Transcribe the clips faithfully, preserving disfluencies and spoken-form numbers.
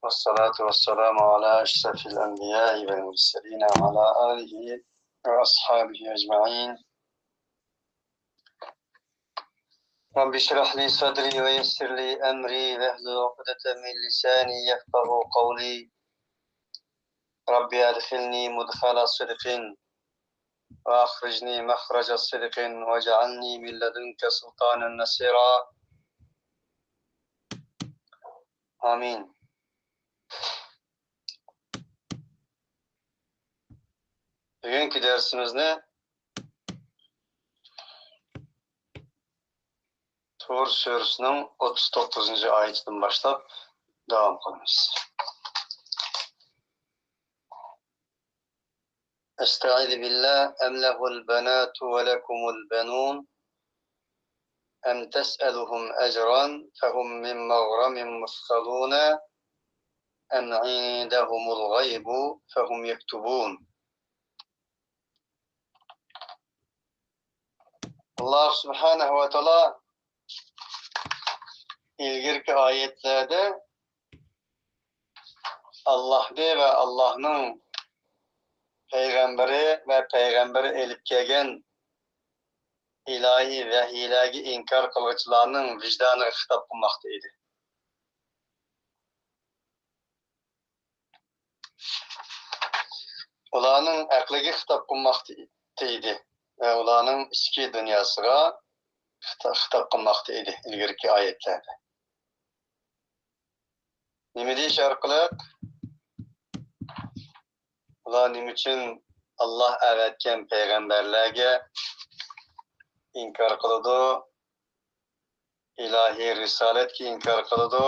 والصلاة والسلام على أشرف الأنبياء والمرسلين وعلى آله وأصحابه أجمعين. رب اشرح لي صدري ويسر لي أمري واحلل عقدة من لساني يفقهوا قولي. رب أدخلني مدخل صدق وأخرجني مخرج صدق واجعلني من لدنك سلطانا نصيرا. آمين. بۈگۈنكى دەرسىمىزنى تۇر سۈرىسىنىڭ ئوتتۇز توققۇزىنچى ئايىتىدىن باشلاپ داۋام قىلىمىز. أستعيذ بالله. أم له البنات ولكم البنون أم تسألهم أجرا فهم من مغرم مثقلون أم عندهم الغيب فهم يكتبون. ئاللاھ سۇبھانەھۇ ۋە تائالا ئىلگىرىكى ئايەتلەردە ئاللاھنى ۋە ئاللاھنىڭ پەيغەمبىرى ۋە پەيغەمبىرى ئېلىپ كەلگەن ئىلاھىي ۋەھىيلەرگە ئىنكار قىلغۇچىلارنىڭ ۋىجدانىغا خىتاب قىلماقتا ئىدى. ئۇلارنىڭ ئەقلىگە خىتاب قىلماقتا ئىدى ۋە ئۇلارنىڭ ئىچكى دۇنياسىغا خىتا-، خىتاب قىلماقتا ئىدى ئىلگىرىكى ئايەتلەردە. نېمە دېيىش ئارقىلىق؟ ئۇلار نېمە ئۈچۈن ئاللاھ ئەۋەتكەن پەيغەمبەرلەرگە ئىنكار قىلىدۇ؟ ئىلاھىي رىسالەتكە ئىنكار قىلىدۇ.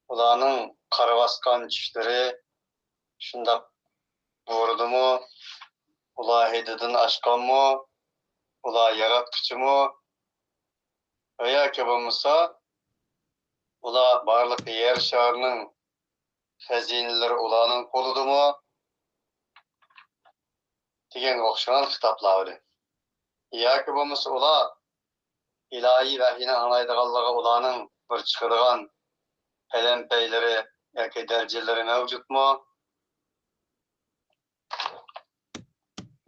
ئۇلارنىڭ قارىۋاسقان چۈشلىرى شۇنداق بۇرىدىمۇ؟ ئۇلار ھەددىدىن ئاشقانمۇ؟ ئۇلار ياراتقۇچىمۇ؟ ۋە ياكى بولمىسا، ئۇلار بارلىق يەر شارىنىڭ خەزىنىلىرى ئۇلارنىڭ قولىدىمۇ؟ دېگەنگە ئوخشىغان خىتابلار ئىدى. ياكى بولمىسا ئۇلار ئىلاھىي ۋەھىينى ئاڭلايدىغانلىقى، ئۇلارنىڭ بىر چىقىدىغان پەلەمپەيلىرى ياكى دەرىجىلىرى مەۋجۇتمۇ؟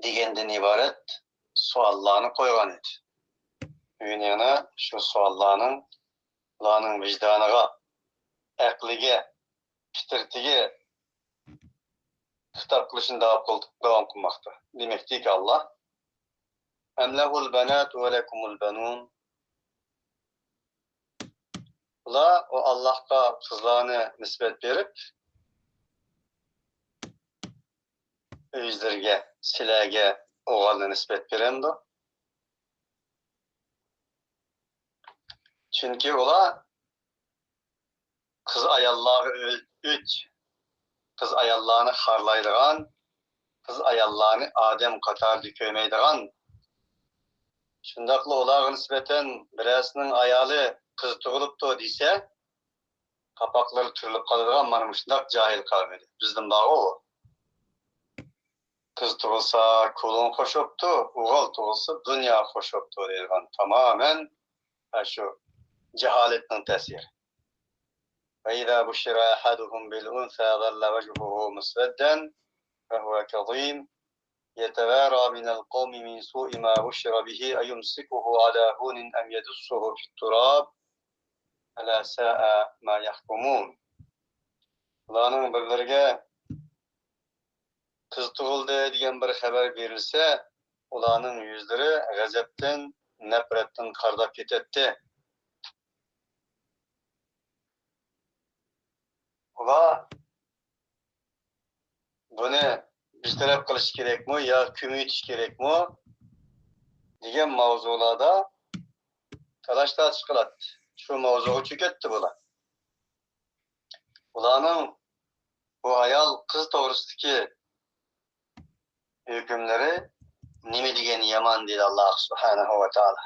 دېگەندىن ئىبارەت سوئاللارنى قويغان ئىدى. بۈگۈن يەنە شۇ سوئاللارنىڭ ئۇلارنىڭ ۋىجدانىغا، ئەقلىگە، پىترىتىگە خىتاب قىلىشنى داۋام قىل-، داۋام قىلماقتا. دېمەكتىكى، ئاللاھ، أم له البنات ولكم البنون. ئۇلار ئۇ ئاللاھقا قىزلارنى نىسبەت بېرىپ، ئۆزلىرىگە، سىلەرگە ئوغۇلنى نىسبەت بېرەمدۇ؟ چۈنكى ئۇلار قىز-ئاياللارغا ئۆ-، ئۆچ، قىز-ئاياللارنى خارلايدىغان، قىز-ئاياللارنى ئادەم قاتارىدا كۆرمەيدىغان، شۇنداقلا ئۇلارغا نىسبەتەن بىرەرسىنىڭ ئايالى قىز تۇغۇلۇپتۇ دېسە، قاپاقلىرى تۈرۈلۈپ قالىدىغان مانا مۇشۇنداق جاھىل قەۋم ئىدى. بىزدىن بارغۇ ئۇ. قىز تۇغۇلسا، كولون خوش بوپتۇ، ئوغۇل تۇغۇلسا، دۇنيا خوش بوپتۇ دەيدىغان تامامەن ئاشۇ جاھالەتنىڭ تەسىرى. وإذا بشر أحدهم بالأنثى ظل وجهه مسودا وهو كظيم يتوارى من القوم من سوء ما بشر به أيمسكه على هون أم يدسه في التراب ألا ساء ما يحكمون. ئۇلارنىڭ بىرلىرىگە قىز تۇغۇلدى دېگەن بىر خەۋەر بېرىلسە، ئۇلارنىڭ يۈزلىرى غەزەپتىن، نەپرەتتىن قارىداپ كېتەتتى. ئۇلار بۇنى بىر تەرەپ قىلىش كېرەكمۇ يا كۆمۈۋېتىش كېرەكمۇ دېگەن ماۋزۇلاردا تالاش-تارتىش قىلاتتى. شۇ ماۋزۇغا چۆكەتتى بۇلار. ئۇلارنىڭ بۇ ئايال قىز توغرىسىدىكى ھۆكۈملىرى نېمە دېگەن يامان، دېدى ئاللاھ سۇبھانەھۇ ۋە تائالا.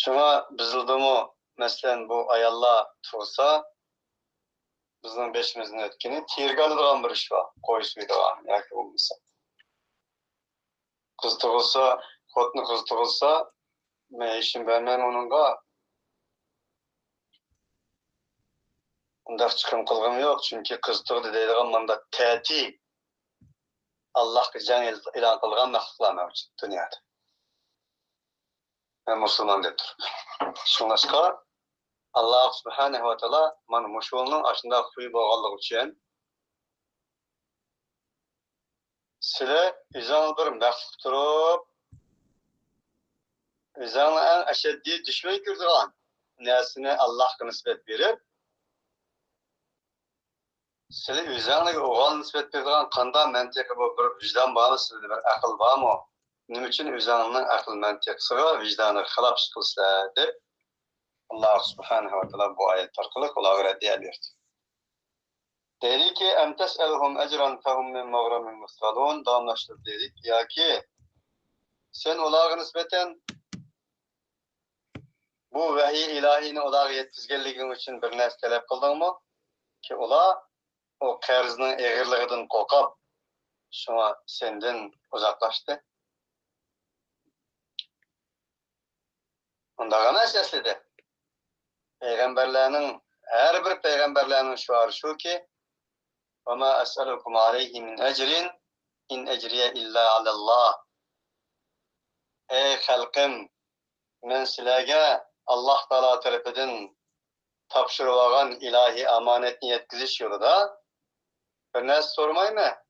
شۇڭا بىزلىدىمۇ، مەسىلەن، بۇ ئاياللار تۇغسا، بىزنىڭ بېشىمىزدىن ئۆتكىنى تېرىگە ئالىدىغان بىر ئىش بار. قوي سويىدىغان ياكى بولمىسا قىز تۇغۇلسا، خوتۇنى قىز تۇغۇلسا، مەن ھېچنېمە بەرمەيمەن ئۇنىڭغا. ئۇنداق چىقىم قىلغۇم يوق، چۈنكى قىز تۇغدى دەيدىغان مۇنداق تەتۈر ئاللاھقا جەڭ ئېلان قىلغان مەخلۇقلار مەۋجۇت دۇنيادا. مەن مۇسۇلمان دەپ تۇرۇپ. شۇڭلاشقا، ئاللاھ سۇبھانەھۇ ۋە تائالا مانا مۇشۇنىڭ ئاشۇنداق خۇيى بولغانلىقى ئۈچۈن، سىلەر ئۆزۈڭلار بىر مەخلۇق تۇرۇپ، ئۆزۈڭلار ئەڭ ئەشەددىي دۈشمەن كۆرىدىغان نەرسىنى ئاللاھقا نىسبەت بېرىپ، سىلەر ئۆزۈڭلارغا ئوغۇل نىسبەت بېرىدىغان قانداق مەنتىقى، بۇ بىر ۋىجدان بارمۇ سىلەردە، بىر ئەقىل بارمۇ؟ نېمە ئۈچۈن ئۆزۈڭلارنىڭ ئەقىل مەنتىقىسىغا، ۋىجدانىغا خىلاپ ئىش قىلىسىلەر؟ دەپ، ئاللاھ سۇبھانەھۇ ۋە تائالا بۇ ئايەت ئارقىلىق ئۇلارغا رەددىيە بەردى. دەيدىكى، أم تسألهم أجرا فهم من مغرم مثقلون. داۋاملاشتۇرۇپ دەيدىكى، ياكى سەن ئۇلارغا نىسبەتەن بۇ ۋەھىي ئىلاھىينى ئۇلارغا يەتكۈزگەنلىكىڭ ئۈچۈن بىر نەرسە تەلەپ قىلدىڭمۇ؟ كى، ئۇلار ئۇ قەرزنىڭ ئېغىرلىقىدىن قورقۇپ، شۇڭا سەندىن ئۇزاقلاشتى. ئۇنداق ئەمەس ئەسلىدە. پەيغەمبەرلەرنىڭ، ھەر بىر پەيغەمبەرلەرنىڭ شوئارى شۇكى، وما أسألكم عليه من أجر إن أجري إلا على الله. ئەي خەلقىم، مەن سىلەرگە ئاللاھ تائالا تەرىپىدىن تاپشۇرۇۋالغان ئىلاھىي ئامانەتنى يەتكۈزۈش يولىدا بىر نەرسە سورىمايمەن،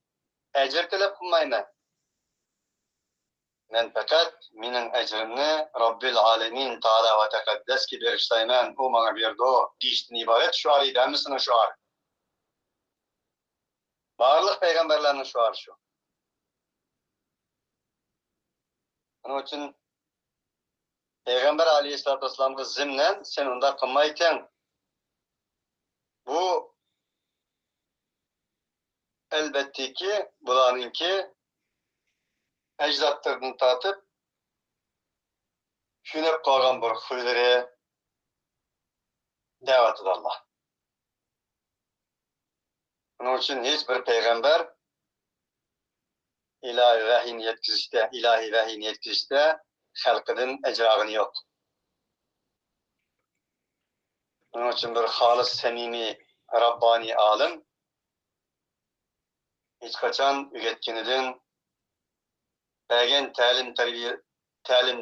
ئەجىر تەلەپ قىلمايمەن. مەن پەقەت مېنىڭ ئەجرىمنى رەببىل ئالەمىن تائالا ۋە تەقەددەسكە بېغىشلايمەن، ئۇ ماڭا بېرىدۇ، دېيىشتىن ئىبارەت شوئار ئىدى، ھەممىسىنىڭ شوئارى. بارلىق پەيغەمبەرلەرنىڭ شوئارى شۇ. شۇنىڭ ئۈچۈن پەيغەمبەر ئەلەيھىسسالاتۇ ۋەسسالامغا زىمنەن سەن ئۇنداق قىلمايتتىڭ. بۇ ئەلبەتتىكى بۇلارنىڭكى ئەجدادلىرىدىن تارتىپ شۆلەپ قالغان بىر خۇيلىرى دەۋاتىدۇ ئاللاھ. شۇنىڭ ئۈچۈن ھېچ بىر پەيغەمبەر ئىلاھىي ۋەھىينى يەتكۈزۈشتە، ئىلاھىي ۋەھىينى يەتكۈزۈشتە خەلقىدىن ئەجىر ئالغىنى يوق. شۇنىڭ ئۈچۈن بىر خالىس، سەمىمىي، رەببانىي ئالىم ھېچقاچان ئۆگەتكىنىدىن، بەرگەن تەلىم تەربىيە، تەلىم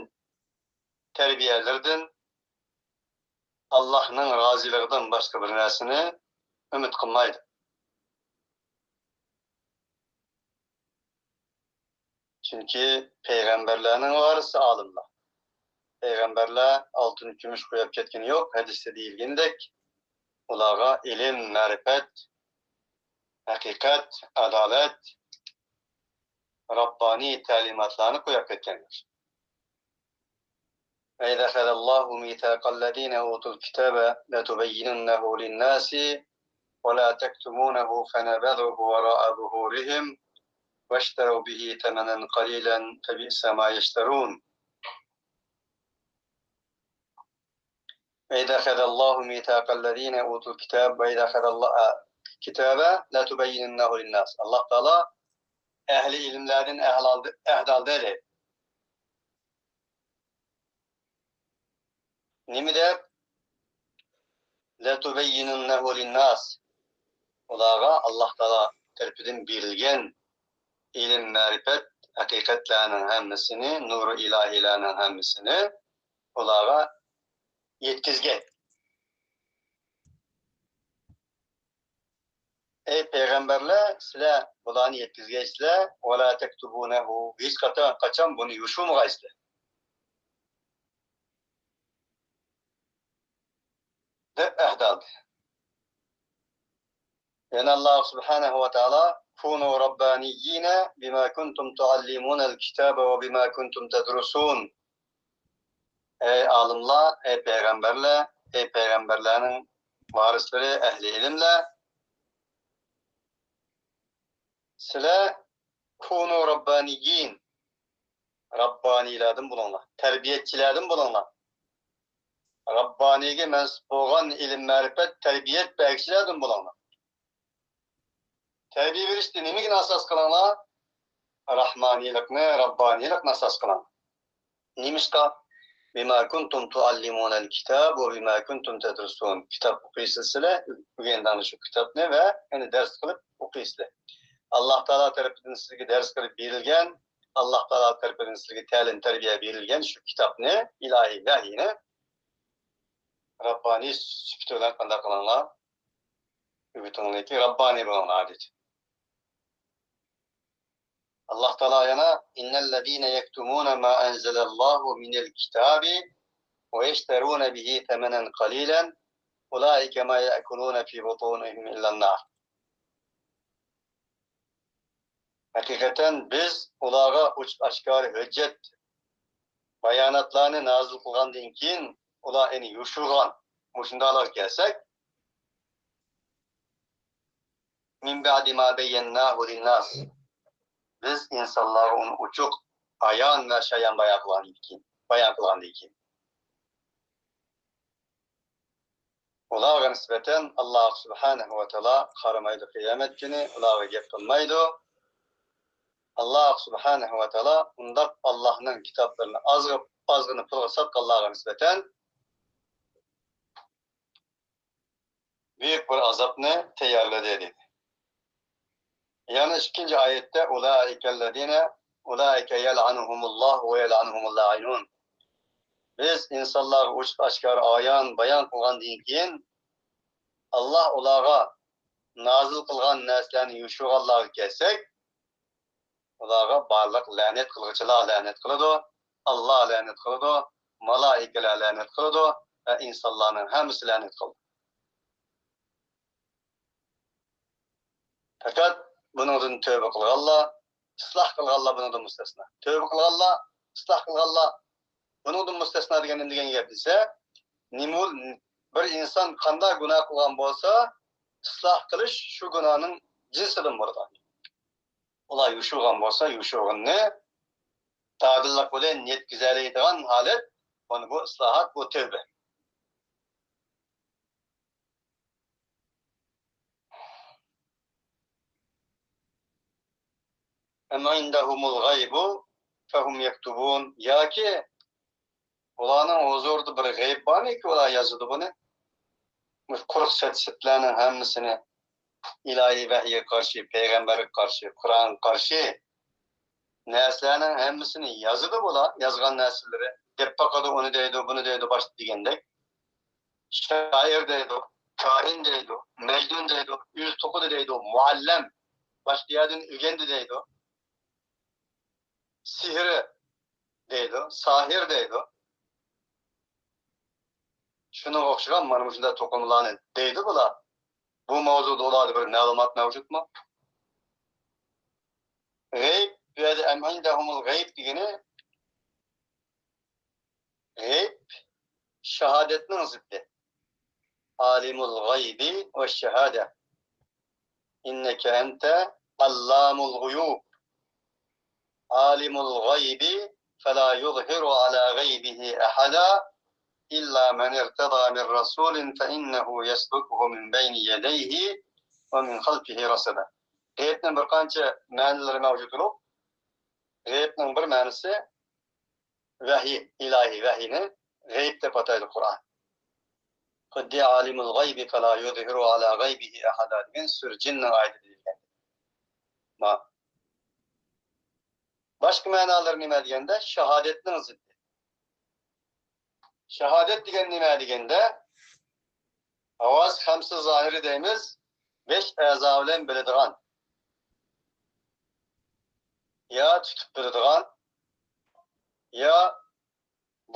تەربىيەلىرىدىن ئاللاھنىڭ رازىلىقىدىن باشقا بىر نەرسىنى ئۈمىد قىلمايدۇ. چۈنكى پەيغەمبەرلەرنىڭ ۋارىسى ئالىملار. پەيغەمبەرلەر ئالتۇن، كۈمۈش قويۇپ كەتكىنى يوق، ھەدىستە دېيىلگىنىدەك، ئۇلارغا ئىلىم، مەرىپەت، ھەقىقەت، ئادالەت، رەببانىي تەلىماتلارنى قويۇپ كەتكەنلەر. وإذ أخذ الله ميثاق الذين أوتوا الكتاب لتبيننه للناس ولا تكتمونه فنبذوه وراء ظهورهم واشتروا به ثمنا قليلا فبئس ما يشترون. وإذ أخذ الله ميثاق الذين أوتوا الكتاب وإذ أخذ الله، آ، الكتاب لتبيننه للناس. ئاللاھ تائالا ئەھلى ئىلىملەردىن ئەھد ئالدى، ئەھد ئالدى دەيدۇ. نېمە دەپ؟ لتبيننه للناس. ئۇلارغا ئاللاھ تائالا تەرىپىدىن بېرىلگەن ئىلىم، مەرىپەت، ھەقىقەتلەرنىڭ ھەممىسىنى، نۇرى ئىلاھىيلەرنىڭ ھەممىسىنى ئۇلارغا يەتكۈزگەي. ئەي پەيغەمبەرلەر، سىلەر بۇلارنى يەتكۈزگەيسىلەر، ولا تكتمونه، ھېچ قاچان، قاچان بۇنى يوشۇرمىغايسىلەر، دەپ ئەھد ئالدى. يەنە ئاللاھ سۇبھانەھۇ ۋە تائالا، كونوا ربانيين بما كنتم تعلمون الكتاب وبما كنتم تدرسون. ئەي ئالىملار، ئەي پەيغەمبەرلەر، ئەي پەيغەمبەرلەرنىڭ ۋارىسلىرى، ئەھلى ئىلىملەر، سىلەر كونوا ربانيين، رەببانىيلەردىن بولۇڭلار، تەربىيەچىلەردىن بولۇڭلار. رەببانىيگە مەنسۇپ بولغان ئىلىم، مەرىپەت، تەربىيەت بەرگۈچىلەردىن بولۇڭلار. تەربىيە بېرىشتە نېمىگە ئاساس قىلىڭلار؟ رەھمانىيلىقنى، رەببانىيلىقنى ئاساس قىلىڭ. نېمىشقا؟ بما كنتم تعلمون الكتاب وبما كنتم تدرسون. كىتاب ئوقۇيسىلەر سىلەر، ئۆگەندىڭلار شۇ كىتابنى ۋە يەنە دەرس قىلىپ ئوقۇيسىلەر. ئاللاھ تائالا تەرىپىدىن سىزگە دەرس قىلىپ بېرىلگەن، ئاللاھ تائالا تەرىپىدىن سىزگە تەلىم-تەربىيە بېرىلگەن شۇ كىتابنى، ئىلاھىي ۋەھىينى رەببانىي سۈپىتى بىلەن قانداق قىلىڭلار؟ ئۆگىتىڭلاركى، رەببانىي بولۇڭلار، دېدى. ئاللاھ تائالا يەنە، إن الذين يكتمون ما أنزل الله من الكتاب ويشترون به ثمنا قليلا أولئك ما يأكلون في بطونهم إلا النار. ھەقىقەتەن بىز ئۇلارغا ئوچۇق-ئاشكارا ھۆججەت، باياناتلارنى نازىل قىلغاندىن كېيىن، ئۇلار يەنە يوشۇرغان، مۇشۇنداقلارغا كەلسەك، من بعد ما بيناه للناس، بىز ئىنسانلارغا ئۇنى ئوچۇق، ئايان ۋە شايان بايان قىلغاندىن كېيىن، بايان قىلغاندىن كېيىن. ئۇلارغا نىسبەتەن ئاللاھ سۇبھانەھۇ ۋە تائالا قارىمايدۇ، قىيامەت كۈنى ئۇلارغا گەپ قىلمايدۇ. ئاللاھ سۇبھانەھۇ ۋە تائالا ئۇنداق ئاللاھنىڭ كىتابلىرىنى ئازغا، ئازغىنە پۇلغا ساتقانلارغا نىسبەتەن بۈيۈك بىر ئازابنى تەييارلىدى، دېدى. يەنە ئىككىنچى ئايەتتە، أولئك الذين، أولئك يلعنهم الله ويلعنهم اللاعنون. بىز ئىنسانلارغا ئوچۇق-ئاشكارا ئايان بايان قىلغاندىن كېيىن، ئاللاھ ئۇلارغا نازىل قىلغان نەرسىلەرنى يوشۇرغانلارغا كەلسەك، ئۇلارغا بارلىق لەنەت قىلغۇچىلار لەنەت قىلىدۇ، ئاللاھ لەنەت قىلىدۇ، مالائىكىلەر لەنەت قىلىدۇ ۋە ئىنسانلارنىڭ ھەممىسى لەنەت قىلىدۇ. پەقەت بۇنىڭدىن تۆبە قىلغانلار، ئىسلاھ قىلغانلار بۇنىڭدىن مۇستەسنا. تۆبە قىلغانلار، ئىسلاھ قىلغانلار بۇنىڭدىن مۇستەسنا دېگەن نېمە دېگەن گەپ دېسە، نېمە، بىر ئىنسان قانداق گۇناھ قىلغان بولسا، ئىسلاھ قىلىش شۇ گۇناھنىڭ جىنسىدىن بولىدۇ. ئۇلار يوشۇرغان بولسا، يوشۇرغىنىنى دادىللىق بىلەن يەتكۈزەلەيدىغان ھالەت، مانا بۇ ئىسلاھات، بۇ تەۋبە. أم عندهم الغيب فهم يكتبون. ياكى ئۇلارنىڭ ھۇزۇرىدا بىر غەيىب بارمىكى، ئۇلار يازىدۇ بۇنى؟ مۇشۇ قۇرۇق سەت-سەتلەرنىڭ ھەممىسىنى، ئىلاھىي ۋەھىيگە قارشى، پەيغەمبەرگە قارشى، قۇرئانغا قارشى نەرسىلەرنىڭ ھەممىسىنى يازىدۇ بۇلار، يازغان نەرسىلىرى. دەپ باقىدۇ، ئۇنى دەيدۇ، بۇنى دەيدۇ، باشتا دېگەندەك. شائىر دەيدۇ، كاھىن دەيدۇ، مەجنۇن دەيدۇ، ئۆزى توقۇدى دەيدۇ، مۇئەللىم، باشقا يەردىن ئۆگەندى دەيدۇ. سېھرى دەيدۇ، ساھىر دەيدۇ. شۇنىڭغا ئوخشىغان مانا مۇشۇنداق توقۇلمىلارنى دەيدۇ بۇلار. بۇ ماۋزۇدا ئۇلاردا بىر مەلۇمات مەۋجۇتمۇ؟ غەيب، بۇ يەردە أم عندهم الغيب دېگىنى غەيب، شاھادەتنىڭ زىددى. عالم الغيب والشهادة إنك أنت علام الغيوب. عالم الغيب فلا يظهر على غيبه أحدا إلا من ارتضى من رسول فإنه يسلكه من بين يديه ومن خلفه رصدا. غەيبنىڭ بىر قانچە مەنىلىرى مەۋجۇت بولۇپ، غەيبنىڭ بىر مەنىسى ۋەھىي، ئىلاھىي ۋەھىينى غەيب دەپ ئاتايدۇ قۇرئان. خۇددى عالم الغيب فلا يظهر على غيبه أحدا دېگەن سۈرە جىننىڭ ئايىتىدە دېيىلگەن. ما. باشقا مەنالىرى نېمە دېگەندە، شاھادەتنىڭ زىددى. شاھادەت دېگەن نېمە دېگەندە، ھاۋاسى خەمسە زاھىرى دەيمىز، بەش ئەزا بىلەن بىلىدىغان، يا تۇتۇپ بىلىدىغان، يا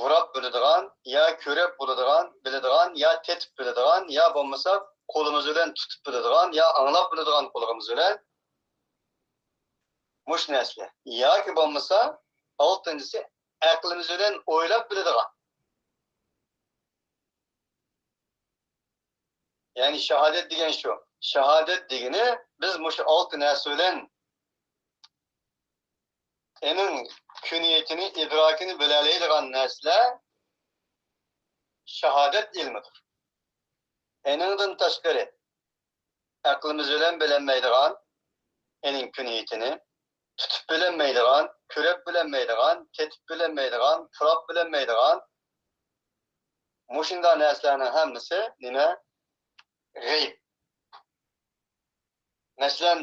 بۇراپ بىلىدىغان، يا كۆرۈپ بولىدىغان، بىلىدىغان، يا تېتىپ بىلىدىغان، يا بولمىسا قولىمىز بىلەن تۇتۇپ بىلىدىغان، يا ئاڭلاپ بىلىدىغان قۇلىقىمىز بىلەن مۇشۇ نەرسىلەر. ياكى بولمىسا ئالتىنچىسى ئەقلىمىز بىلەن ئويلاپ بىلىدىغان. يەنى شاھادەت دېگەن شۇ. شاھادەت دېگىنى بىز مۇشۇ ئالتە نەرسە بىلەن ئېنىڭ كۈنىيىتىنى، ئىدراكىنى بىلەلەيدىغان نەرسىلەر شاھادەت ئىلمىدۇر. ئېنىڭدىن تاشقىرى، ئەقلىمىز بىلەن بىلەلمەيدىغان ئېنىڭ كۈنىيىتىنى، تۇتۇپ بىلەلمەيدىغان، كۆرۈپ بىلەلمەيدىغان، تېتىپ بىلەلمەيدىغان، پۇراپ بىلەلمەيدىغان، مۇشۇنداق نەرسىلەرنىڭ ھەممىسى نېمە؟ غەيب. مەسىلەن،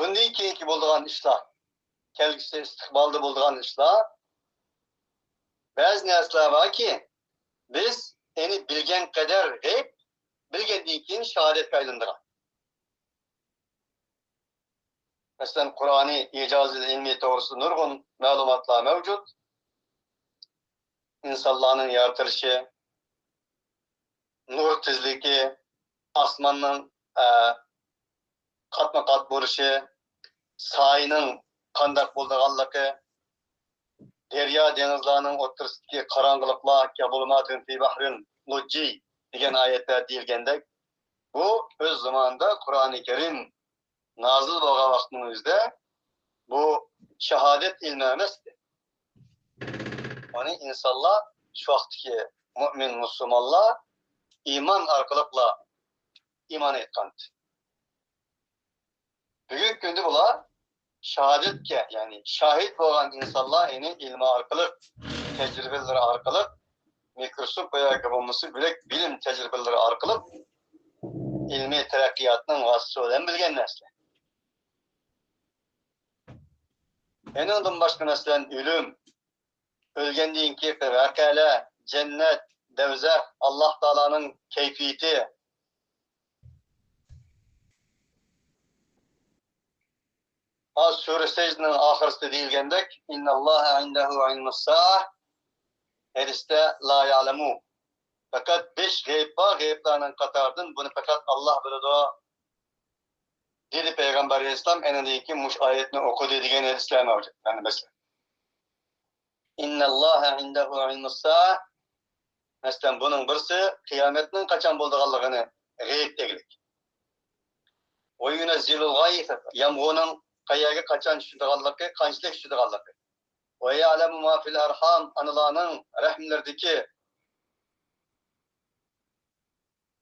بۇندىن كېيىنكى بولىدىغان ئىشلار، كەلگۈسى ئىستىقبالدا بولىدىغان ئىشلار، بەزى نەرسىلەر باركى، بىز ئېنى بىلگەن قەدەر غەيب، بىلگەندىن كېيىن شاھادەتكە ئايلىنىدىغان. مەسىلەن، قۇرئانىي ئىجازىل ئىلمى توغرىسىدا نۇرغۇن مەلۇماتلار مەۋجۇت. ئىنسانلارنىڭ يارىتىلىشى، نۇر تېزلىكى، ئاسماننىڭ، ئە، قاتمۇ قات بولۇشى، سايىنىڭ قانداق بولىدىغانلىقى، دەريا دېڭىزلارنىڭ ئوتتۇرىسىدىكى قاراڭغۇلۇقلار، كەزۇلۇماتىن فى بەھرىن لۇججىي دېگەن ئايەتلەر دېيىلگەندەك، بۇ ئۆز زامانىدا قۇرئانى كەرىم نازىل بولغان ۋاقىتنىڭ ئۆزىدە بۇ شاھادەت ئىلمى ئەمەستى. ئۇنى ئىنسانلار، شۇ ۋاقىتتىكى مۇئمىن مۇسۇلمانلار ئىمان ئارقىلىقلا ئىمان ئېيتقانىدى. بۈگۈنكى كۈندە بۇلار شاھادەتكە، يەنى شاھىت بولغان ئىنسانلار، يەنى ئىلمى ئارقىلىق، تەجرىبىلىرى ئارقىلىق، مىكروسكوپ ياكى بولمىسا بۆلەك بىلىم تەجرىبىلىرى ئارقىلىق ئىلمىي تەرەققىياتنىڭ ۋاسىتىسى بىلەن بىلگەن نەرسىلەر. ئېنىڭدىن باشقا، مەسىلەن، ئۆلۈم، ئۆلگەندىن كېيىنكى ۋەقەلەر، جەننەت، دەۋزەخ، ئاللاھ تائالانىڭ كەيپىيىتى. ھا، سۈرە سەجدىنىڭ ئاخىرىسىدا دېيىلگەندەك، «ئىنناللاھە ئىندەھۇ ئىلمۇسسائە». ھەدىستە «لا يەلەمۇ». پەقەت بەش غەيب بار، غەيبلەرنىڭ قاتارىدىن بۇنى پەقەت ئاللاھ بىلىدۇ، دېدى پەيغەمبەر ئەلەيھىسسالام. ئەنە كېيىن مۇشۇ ئايەتنى ئوقۇدى دېگەن ھەدىسلەر مەۋجۇت. مەنە مەسىلەن. «ئىنناللاھە ئىندەھۇ ئىلمۇسسائە». مەسىلەن، بۇنىڭ بىرسى قىيامەتنىڭ قاچان بولىدىغانلىقىنى غەيب دېگۈلۈك. «ۋە يۇنەززىلۇل غەيس»، يامغۇرنىڭ قەيەرگە قاچان چۈشىدىغانلىقى، قانچىلىك چۈشىدىغانلىقى. «ۋە يەلەمۇ ما فىل ئەرھام»، ئانىلارنىڭ رەھىملىرىدىكى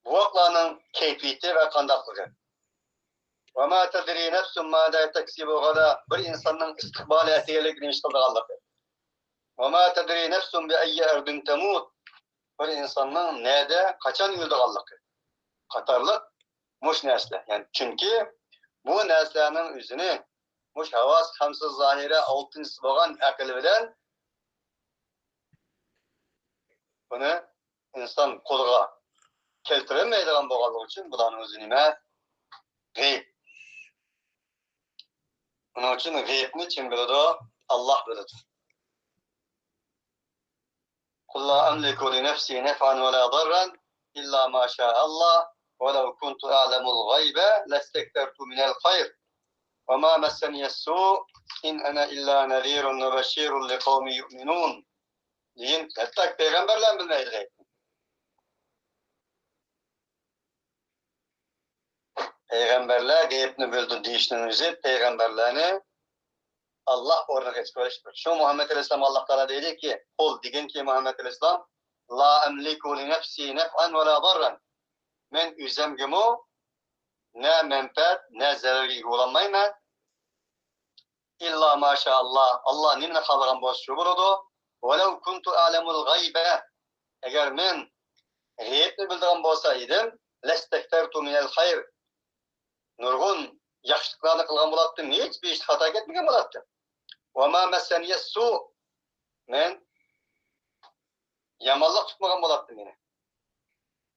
بوۋاقلارنىڭ كەيپىيىتى ۋە قانداقلىقى. «ۋە ما تەدرى نەفسۇن ماذا تەكسىبۇ غەدا»، بىر ئىنساننىڭ ئىستىقبالى ئەتىگەنلىكى نېمە ئىش قىلىدىغانلىقى. «ۋە ما تەدرى نەفسۇن بىئەييى ئەردىن تەمۇت»، بىر ئىنساننىڭ نەدە، قاچان ئۆلىدىغانلىقى قاتارلىق مۇشۇ نەرسىلەر. يەنى، چۈنكى بۇ نەرسىلەرنىڭ ئۆزىنى مۇشۇ ھاۋاسى خەمسە زاھىرە ئالتىنچىسى بولغان ئەقىل بىلەن بۇنى ئىنسان قولىغا كەلتۈرەلمەيدىغان بولغانلىقى ئۈچۈن بۇلارنىڭ ئۆزى نېمە؟ غەيب. ئۇنىڭ ئۈچۈن غەيبنى كىم بىلىدۇ؟ ئاللاھ بىلىدۇ. «قل لا أملك لنفسي نفعا ولا ضرا إلا ما شاء الله ولو كنت أعلم الغيب لاستكثرت من الخير وما مسني السوء إن أنا إلا نذير وبشير لقوم يؤمنون» دېگەن. ھەتتا پەيغەمبەرلەر بىلمەيدۇ غەيبنى. پەيغەمبەرلەر غەيبنى بىلىدۇ دېيىشنىڭ ئۆزى پەيغەمبەرلەرنى ئاللاھ ئورنىغا ئېتىپ قويۇشتۇر. شۇ مۇھەممەد ئەلەيھىسسالام ئاللاھ تائالا دەيدىكى، قۇل دېگىنكى مۇھەممەد ئەلەيھىسسالام، «لا ئەملىكۇ لىنەفسى نەفئەن ۋە لا ضەررەن». مەن ئۆزۈمگىمۇ نە مەنپەئەت، نە زەرەرگە ئىگە بولالمايمەن. «ئىللا ما شاء ئاللاھ»، ئاللاھ نېمىنى خالىغان بولسا شۇ بولىدۇ. «ۋەلەۋ كۇنتۇ ئەلەمۇل غەيبە»، ئەگەر مەن غەيبنى بىلىدىغان بولسا ئىدىم، «لەستەكتەرتۇ مىنەل خەير»، نۇرغۇن ياخشىلىقلارنى قىلغان بولاتتىم، ھېچ بىر ئىشتا خاتا كەتمىگەن بولاتتىم. «ۋە ما مەسسەنىيەس سۇ»، مەن يامانلىق تۇتمىغان بولاتتىم يەنە.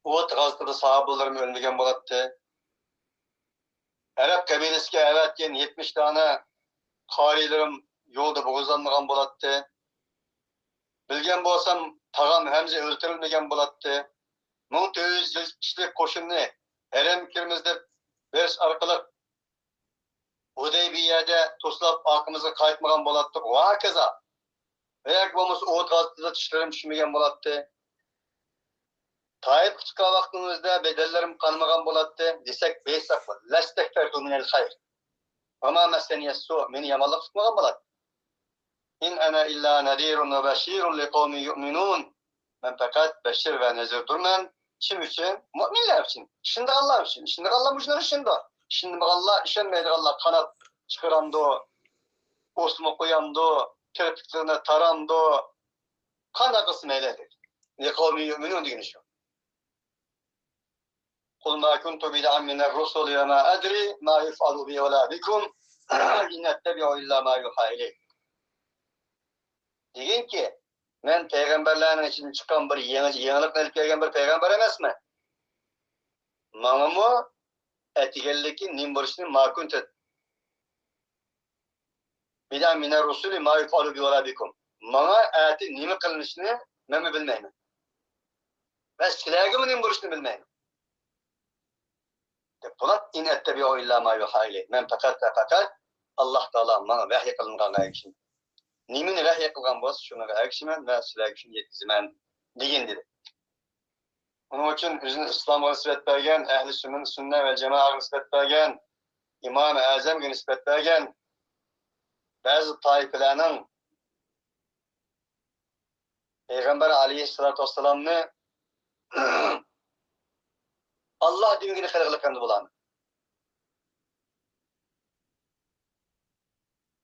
ئوت غازىتىدا ساھابىلىرىم ئۆلمىگەن بولاتتى. ئەرەب قەبىلىسىگە ئەۋەتكەن يەتمىش دانە قارىيلىرىم يولدا بوغۇزلانمىغان بولاتتى. بىلگەن بولسام، تاغام ھەمزە ئۆلتۈرۈلمىگەن بولاتتى. مىڭ تۆت يۈز كىشىلىك قوشۇننى ھەرەمگە كىرىمىز دەپ بېرىش ئارقىلىق ھۇدەيبىيەدە توسلاپ ئارقىمىزغا قايتمىغان بولاتتۇق ۋە ھاكازا. ۋە ياكى بولمىسا ئوت غازىتىدا چىشلىرىم چۈشمىگەن بولاتتى. تائىپقا چىققان ۋاقتىمىزدا بەدەنلىرىم قانىمىغان بولاتتى دېسەك، بېيىتساق بولىدۇ. لەستەكتەرتۇ مىنەل خەير. ۋە ما مەسسەنىيەس سۇ، مېنى يامانلىق تۇتمىغان بولاتتى. ئىن ئەنە ئىللا نەزىرۇن ۋە بەشىرۇن لىقەۋمىن يۇئمىنۇن. مەن پەقەت بەشىر ۋە نەزىردۇرمەن. كىم ئۈچۈن؟ مۇئمىنلار ئۈچۈن. ئىشىنىدىغانلار ئۈچۈن. ئىشىنىدىغانلار مۇشۇلار ئىشىنىدۇ. ئىشىنمىغانلار، ئىشەنمەيدىغانلار قانات چىقىرامدۇ؟ ئوسما قويامدۇ؟ كىرپىكلىرىنى تارامدۇ؟ قانداق قىلسا مەيلى دېدى. لقوم يؤمنون دېگىنى شۇ. قل ما كنت بدعا من الرسل وما أدري ما يفعل بي ولا بكم إن أتبع إلا ما يوحى إلي. دېگىنكى، مەن پەيغەمبەرلەرنىڭ ئىچىدىن چىققان بىر يېڭى، يېڭىلىقنى ئېلىپ كەلگەن بىر پەيغەمبەر ئەمەسمەن. ماڭىمۇ ئەتىگەنلىكى نېمە بولۇشىنى ما كنت بدعا من الرسل ما يفعل بي ولا بكم. ماڭا ئەتە نېمە قىلىنىشىنى مەنمۇ بىلمەيمەن. ۋە سىلەرگىمۇ نېمە بولۇشىنى بىلمەيمەن. دەپ بولۇپ، إن أتبع إلا ما يوحى إلي. مەن پەقەت ۋە پەقەت ئاللاھ تائالا ماڭا ۋەھىي قىلىنغانغا ئەگىشىمەن. نېمىنى ۋەھىي قىلغان بولسا، شۇنىڭغا ئەگىشىمەن ۋە سىلەرگە شۇنى يەتكۈزىمەن، دېگەن دېدى. ئۇنىڭ ئۈچۈن ئۆزىنى ئىسلامغا نىسبەت بەرگەن، ئەھلى سۈننە، سۈننە ۋە جامائەگە نىسبەت بەرگەن، ئىمام ئەزەمگە نىسبەت بەرگەن بەزى تائىپىلەرنىڭ پەيغەمبەر ئەلەيھىسسالاتۇ ۋەسسالامنى ئاللاھ دېمىگىنى قىلغىلىق ئەمدى بۇلارنى.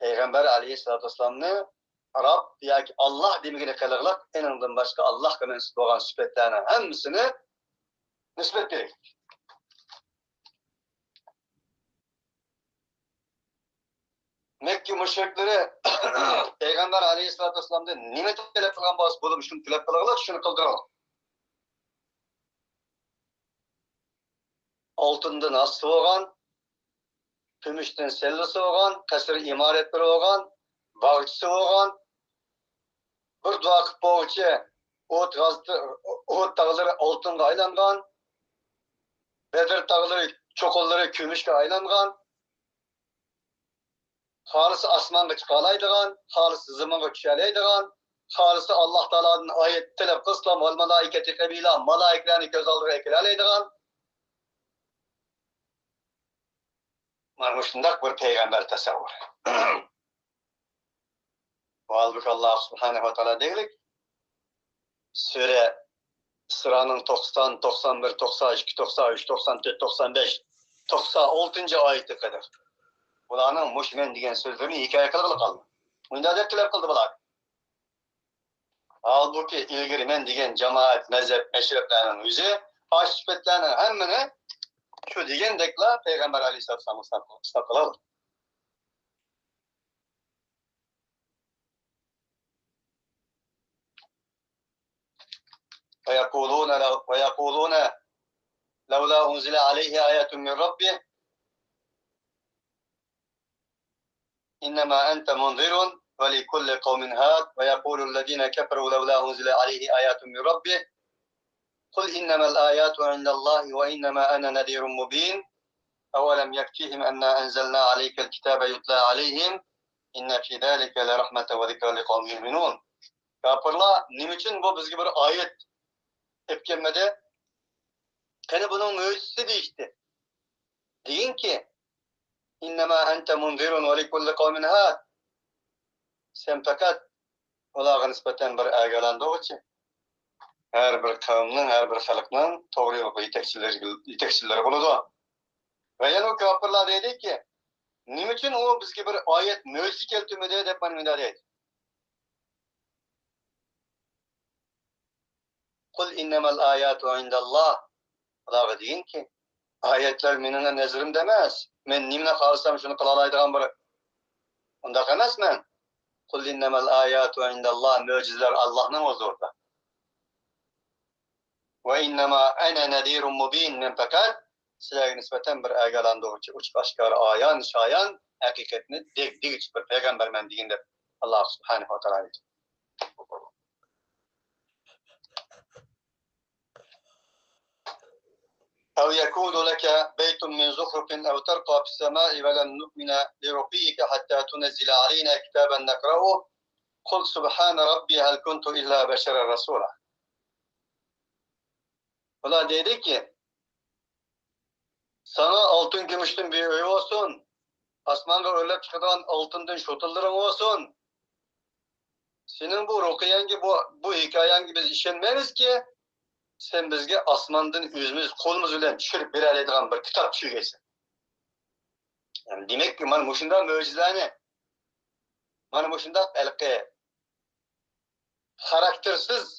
پەيغەمبەر ئەلەيھىسسالاتۇ ۋەسسالامنى رەب ياكى ئاللاھ دېمىگىنى قىلغىلىق، ئېنىڭدىن باشقا ئاللاھقا مەنسۇپ بولغان سۈپەتلەرنىڭ ھەممىسىنى نىسبەت بېرىلىدۇ. مەككە مۇشرىكلىرى پەيغەمبەر ئەلەيھىسسالاتۇ ۋەسسالامدىن نېمە تەلەپ قىلغان بولسا، بولۇپ شۇنى تەلەپ قىلغىلى، شۇنى قىلدۇرۇڭ. ئالتۇندىن ھاسىسى بولغان، كۈمۈشتىن سەللىسى بولغان، قەسىر ئىمارەتلىرى بولغان، باغچىسى بولغان، بىر دۇئا قىلىپ بولغۇچە ئۇھۇد غازىتى، ئۇھۇد تاغلىرى ئالتۇنغا ئايلانغان، بەدر تاغلىرى، چوققىلىرى كۈمۈشكە ئايلانغان، خالىسا ئاسمانغا چىقالايدىغان، خالىسا زېمىنغا چۈشەلەيدىغان، خالىسا ئاللاھ تائالادىن ئايەت تەلەپ قىلسىلا، ۋەل مالائىكەتى قەبىلا، مالائىكىلەرنى كۆز ئالدىغا ئەكېلەلەيدىغان، مانا مۇشۇنداق بىر پەيغەمبەر تەسەۋۋۇرى. ھالبۇكى، ئاللاھ سۇبھانەھۇ ۋە تائالا دېگۈدەك، سۈرە ئىسرانىڭ توقسان، توقسان بىر، توقسان ئىككى، توقسان ئۈچ، توقسان تۆت، توقسان بەش، توقسان ئالتىنچى ئايىتىگە قەدەر بۇلارنىڭ مۇشۇ مەن دېگەن سۆزلىرىنى ھېكايە قىلغىلى قالدى. مۇنداق دەپ تەلەپ قىلدى بۇلار. ھالبۇكى، ئىلگىرى مەن دېگەن جامائەت، مەزھەپ، مەشرەپلەرنىڭ ئۆزى ئاشۇ سۈپەتلەرنىڭ ھەممىنى شۇ دېگەندەكلا پەيغەمبەر ئەلەيھىسسالامغا ئىسپات قىلىدۇ. ويقولون لو-، ويقولون لولا أنزل عليه آية من ربه إنما أنت منذر ولكل قوم هاد ويقول الذين كفروا لولا أنزل عليه آية من ربه قل إنما الآيات عند الله وإنما أنا نذير مبين أولم يكفهم أنا أنزلنا عليك الكتاب يتلى عليهم إن في ذلك لرحمة وذكرى لقوم يؤمنون. كاپىرلار نېمە ئۈچۈن بۇ بىزگە بىر ئايەت ئېلىپ كەلمىدى؟ قېنى بۇنىڭ مۆجىزىسى دېيىشتى. دېگىنكى، إنما أنت منذر ولكل قوم هاد. سەن پەقەت ئۇلارغا نىسبەتەن بىر ئاگاھلاندۇرغۇچى. ھەر بىر قەۋمنىڭ، ھەر بىر خەلقنىڭ توغرا يولغا يېتەكچىلىرى، يېتەكچىلىرى بولىدۇ. ۋە يەنە ئۇ كاپىرلار دەيدىكى، نېمە ئۈچۈن ئۇ بىزگە بىر ئايەت، مۆجىزە كەلتۈرمىدى دەپ مانا مۇنداق دەيدۇ. قل إنما الآيات عند الله. ئۇلارغا دېگىنكى، ئايەتلەر مېنىڭ نەزىرىمدە ئەمەس. مەن نېمىنى خالىسام شۇنى قىلالايدىغان بىر ئۇنداق ئەمەسمەن. قل إنما الآيات عند الله. مۆجىزىلەر ئاللاھنىڭ ھۇزۇرىدا. وإنما أنا نذير مبين. مەن پەقەت سىلەرگە نىسبەتەن بىر ئاگاھلاندۇرغۇچى، ئوچۇق ئاشكارا، ئايان شايان ھەقىقەتنى دەگ-، دېگۈچى بىر پەيغەمبەرمەن دېگەن دەپ ئاللاھ سۇبھانەھۇ ۋە تائالا ئېيتتى. أو يكون لك بيت من زخرف أو ترقى في السماء ولن نؤمن لرقيك حتى تنزل علينا كتابا نقرؤه قل سبحان ربي هل كنت إلا بشرا رسولا. ئۇلار دەيدۇكى، ساڭا ئالتۇن كۈمۈشتىن بىر ئۆي بولسۇن، ئاسمانغا ئۆرلەپ چىقىدىغان ئالتۇندىن شوتىلىرىڭ بولسۇن. سېنىڭ بۇ رۇقىيەڭگە، بۇ، بۇ ھېكايەڭگە بىز ئىشەنمەيمىزكى، سەن بىزگە ئاسماندىن ئۆزىمىز قولىمىز بىلەن چۈشۈرۈپ بېرەلەيدىغان بىر كىتاب چۈشۈرگەيسەن. يەنى دېمەك، مانا مۇشۇنداق مۆجىزىلەرنى، مانا مۇشۇنداق ھېلىقى خاراكتېرسىز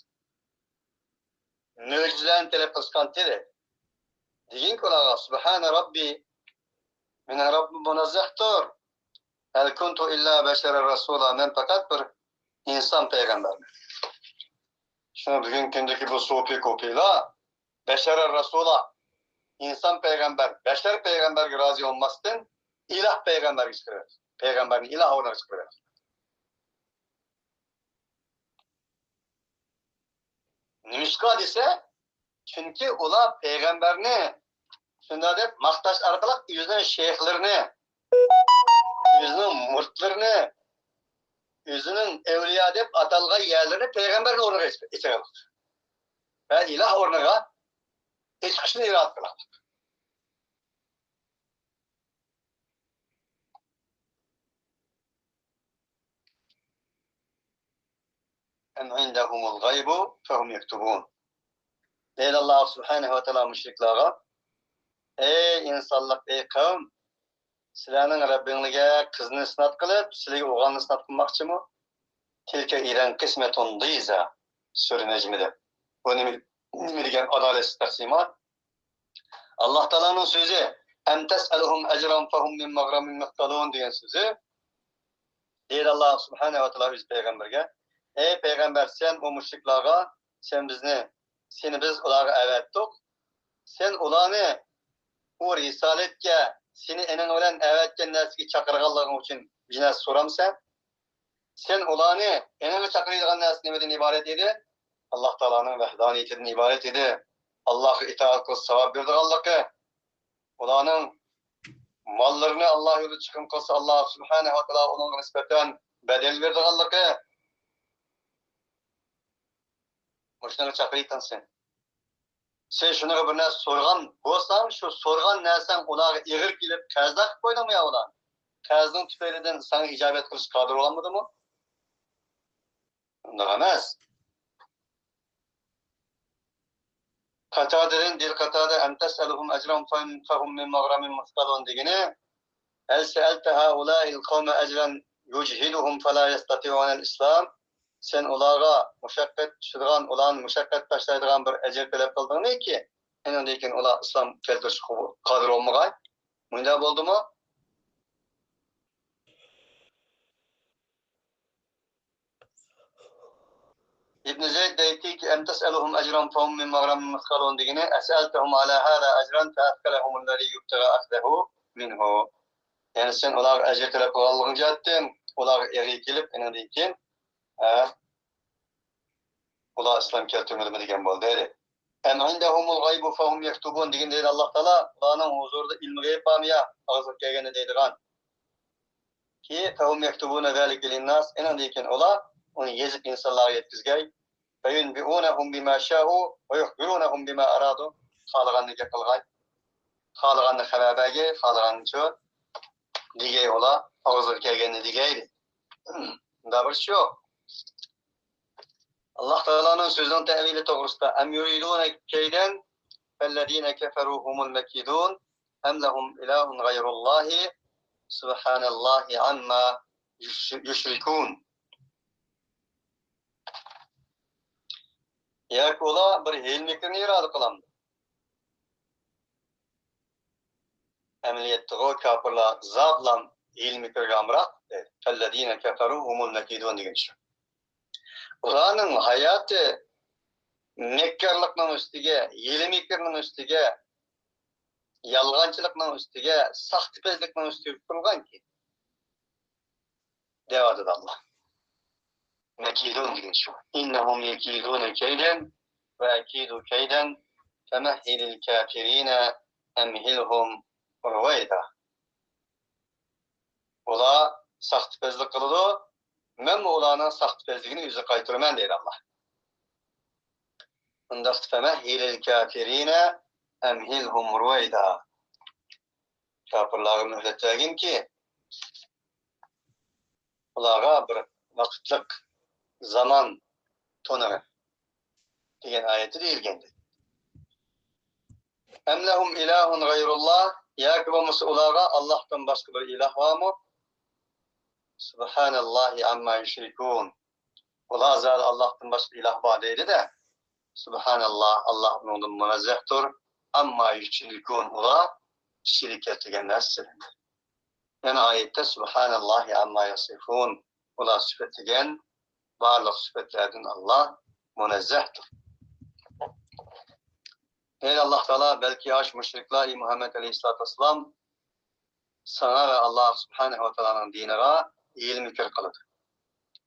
مۆجىزىلەرنى تەلەپ قىلىشقانتى دەيدۇ. دېگىنكى ئۇلارغا، سۇبھانە رەببى، مېنىڭ رەببىم مۇنەززەھتۇر. ھەل كۇنتۇ ئىللا بەشەرەر رەسۇلا، مەن پەقەت بىر ئىنسان پەيغەمبەرمەن. شۇڭا بۈگۈنكى كۈندىكى بۇ سۇپى كوپىلار بەشەرەر رەسۇلا، ئىنسان پەيغەمبەر، بەشەر پەيغەمبەرگە رازى بولماستىن، ئىلاھ پەيغەمبەرگە چىقىرىۋەتتى. پەيغەمبەرنى ئىلاھ ئورنىغا چىقىرىۋەتتى. نېمىشقا دېسە، چۈنكى ئۇلار پەيغەمبەرنى شۇنداق دەپ ماختاش ئارقىلىق ئۆزىنىڭ شەيخلىرىنى، ئۆزىنىڭ مۇرىتلىرىنى، ئۆزىنىڭ ئەۋلىيا دەپ ئاتالغان يەرلىرىنى پەيغەمبەرنىڭ ئورنىغا ئېچىپ، ئېچىۋالدى. ۋە ئىلاھ ئورنىغا ئېچىقىشنى ئىرادە قىلغان. ئەم ئىندەھۇمۇل غەيبۇ فەھۇم يەكتۇبۇن. دەيدۇ ئاللاھ سۇبھانەھۇ ۋە تائالا مۇشرىكلارغا، ئەي ئىنسانلىق، ئەي قەۋم، سىلەرنىڭ رەببىڭلىگە قىزنى ئىسناد قىلىپ، سىلىگە ئوغۇلنى ئىسناد قىلماقچىمۇ؟ تىلكە ئىزەن قىسمەتۇن دىزا. سۈرە نەجمىدە. بۇ نېمە، نېمە دېگەن ئادالەتسىز تەقسىمات؟ ئاللاھ تائالانىڭ سۆزى، ئەم تەسئەلۇھۇم ئەجرەن فەھۇم مىن مەغرەمىن مۇسقالۇن دېگەن سۆزى. دەيدۇ ئاللاھ سۇبھانەھۇ ۋە تائالا ئۆزى پەيغەمبەرگە، ئەي پەيغەمبەر، سەن ئۇ مۇشرىكلارغا، سەن بىزنى، سېنى بىز ئۇلارغا ئەۋەتتۇق. سەن ئۇلارنى ئۇ رىسالەتكە، سېنى ئېنىڭ بىلەن ئەۋەتكەن نەرسىگە چاقىرغانلىقىڭ ئۈچۈن بىر نەرسە سورامسەن؟ سەن ئۇلارنى ئېنىڭغا چاقىرىدىغان نەرسە نېمىدىن ئىبارەت ئىدى؟ ئاللاھ تائالانىڭ ۋەھدانىيىتىدىن ئىبارەت ئىدى. ئاللاھقا ئىتائەت قىلسا ساۋاب بېرىدىغانلىقى، ئۇلارنىڭ ماللىرىنى ئاللاھ يولىدا چىقىم قىلسا، ئاللاھ سۇبھانەھۇ ۋە تائالا ئۇنىڭغا نىسبەتەن بەدەل بېرىدىغانلىقى. مۇشۇنىڭغا چاقىرىۋېتىڭ سەن. سەن شۇنىڭغا بىر نەرسە سورىغان بولساڭ، شۇ سورىغان نەرسەڭ ئۇلارغا ئېغىر كېلىپ، قەرزدار قىلىپ قويدۇڭمۇ يا ئۇلارنى؟ قەرزنىڭ تۈپەيلىدىن ساڭا ئىجابەت قىلىشقا قادىر بولالمىدىمۇ؟ ئۇنداق ئەمەس. قاتادىدىن، دەيدۇ قاتادە، ئەم تەسئەلۇھۇم ئەجرەن فەھۇم، فەھۇم مىن مەغرەمىن مۇسقالۇن دېگىنى، ھەل سەئەلتە ھەئۇلائىل قەۋمە ئەجرەن يۇجھىدۇھۇم فەلا يەستەتىئۇنەل ئىسلام. سەن ئۇلارغا مۇشەققەت چۈشىدىغان، ئۇلارنى مۇشەققەت تاشلايدىغان بىر ئەجىر تەلەپ قىلدىڭمىكى، ئېنىڭدىن كېيىن ئۇلار ئىسلام كەلتۈرۈشكە قادىر بولمىغاي. مۇنداق بولدىمۇ؟ ئىبن زەيد دەيتتىكى، ئەم تەسئەلۇھۇم ئەجرەن فەھۇم مىن مەغرەمىن مۇسقالۇن دېگىنى، ئەسئەلتەھۇم ئەلا ھازا ئەجرەن فەئەسقەلەھۇمۇللەزى يۇبتەغا ئەخزەھۇ مىنھۇ. يەنى سەن ئۇلارغا ئەجىر تەلەپ قىلغانلىقىڭ جەھەتتىن ئۇلارغا ئېغىر كېلىپ، ئېنىڭدىن كېيىن، ھە، ئۇلار ئىسلام كەلتۈرمىدىمۇ دېگەن بولدى. ئەم ئىندەھۇمۇل غەيبۇ فەھۇم يەكتۇبۇن دېگەن دەيدۇ ئاللاھ تائالا، ئۇلارنىڭ ھۇزۇرىدا ئىلمى غەيب بارمۇ يا؟ ئاغزىغا كەلگەننى دەيدىغان. كى فەھۇم يەكتۇبۇنە زالىكە لىنناس، ئېنىڭدىن كېيىن ئۇلار ئۇنى يېزىپ ئىنسانلارغا يەتكۈزگەي. فەيۇنبىئۇنەھۇم بىما شائۇ ۋە يۇخبىرۇنەھۇم بىما ئارادۇ. خالىغاننى گەپ قىلغاي. خالىغاننى خەۋەر بەرگەي، خالىغاننى شۇ دېگەي ئۇلار، ئاغزىغا كەلگەننى دېگەي. ئۇنداق بىر ئىش يوق. ئاللاھ تائالانىڭ سۆزىنىڭ تەۋىلى توغرىسىدا، ئەم يۇرىدۇنە كەيدەن فەللەزىنە كەفەرۇ ھۇمۇل مەكىدۇن، ئەم لەھۇم ئىلاھۇن غەيرۇللاھى سۇبھانەللاھى ئەمما يۇش-، يۇشرىكۇن. ياكى ئۇلار بىر ھىيلە-مىكىرنى ئىرادە قىلامدۇ؟ ئەمەلىيەتتىغۇ كاپىرلار زادىلا ھىيلە-مىكىرگە ئامراق، فەللەزىنە كەفەرۇ ھۇمۇل مەكىدۇن دېگەن شۇ. ئۇلارنىڭ ھاياتى مەككارلىقنىڭ ئۈستىگە، ھىيلە-مىكىرنىڭ ئۈستىگە، يالغانچىلىقنىڭ ئۈستىگە، ساختىپەزلىكنىڭ ئۈستىگە قۇرۇلغانكى. دەۋاتىدۇ ئاللاھ. مەكىدۇن دېگەن شۇ. ئىننەھۇم يەكىدۇنە كەيدەن ۋە ئەكىدۇ كەيدەن فەمەھھىلىل كافىرىنە ئەمھىلھۇم رۇۋەيدا. ئۇلار ساختىپەزلىك قىلىدۇ، مەنمۇ ئۇلارنىڭ ساختىپەزلىكىنى يۈزىگە قايتۇرىمەن دەيدۇ ئاللاھ. ئۇنداقتا فەمەھھىلىل كافىرىنە ئەمھىلھۇم رۇۋەيدا. كاپىرلارغا مۆھلەت بەرگىنكى، ئۇلارغا بىر ۋاقىتلىق زامان تونۇرى دېگەن ئايەتتە دېيىلگەندەك. ئەم لەھۇم ئىلاھۇن غەيرۇللاھ، ياكى بولمىسا ئۇلارغا ئاللاھتىن باشقا بىر ئىلاھ بارمۇ؟ سۇبھانەللاھى ئەمما يۇشرىكۇن. ئۇلار زادى ئاللاھتىن باشقا ئىلاھ بار دەيدۇ-دە. سۇبھاناللاھ، ئاللاھ ئۇنىڭدىن مۇنەززەھتۇر. ئەمما يۇشرىكۇن، ئۇلار شېرىك كەلتۈرگەن نەرسىدىن. يەنە ئايەتتە سۇبھاناللاھى ئەمما يەسىفۇن، ئۇلار سۈپەتلىگەن بارلىق سۈپەتلەردىن ئاللاھ مۇنەززەھتۇر. دەيدۇ ئاللاھ تائالا، بەلكى ئاشۇ مۇشرىكلار، ئەي مۇھەممەد ئەلەيھىسسالاتۇ ۋەسسالام، ساڭا ۋە ئاللاھ سۇبھانەھۇ ۋە تائالانىڭ دىنىغا ھىيلە-مىكىر قىلىدۇ.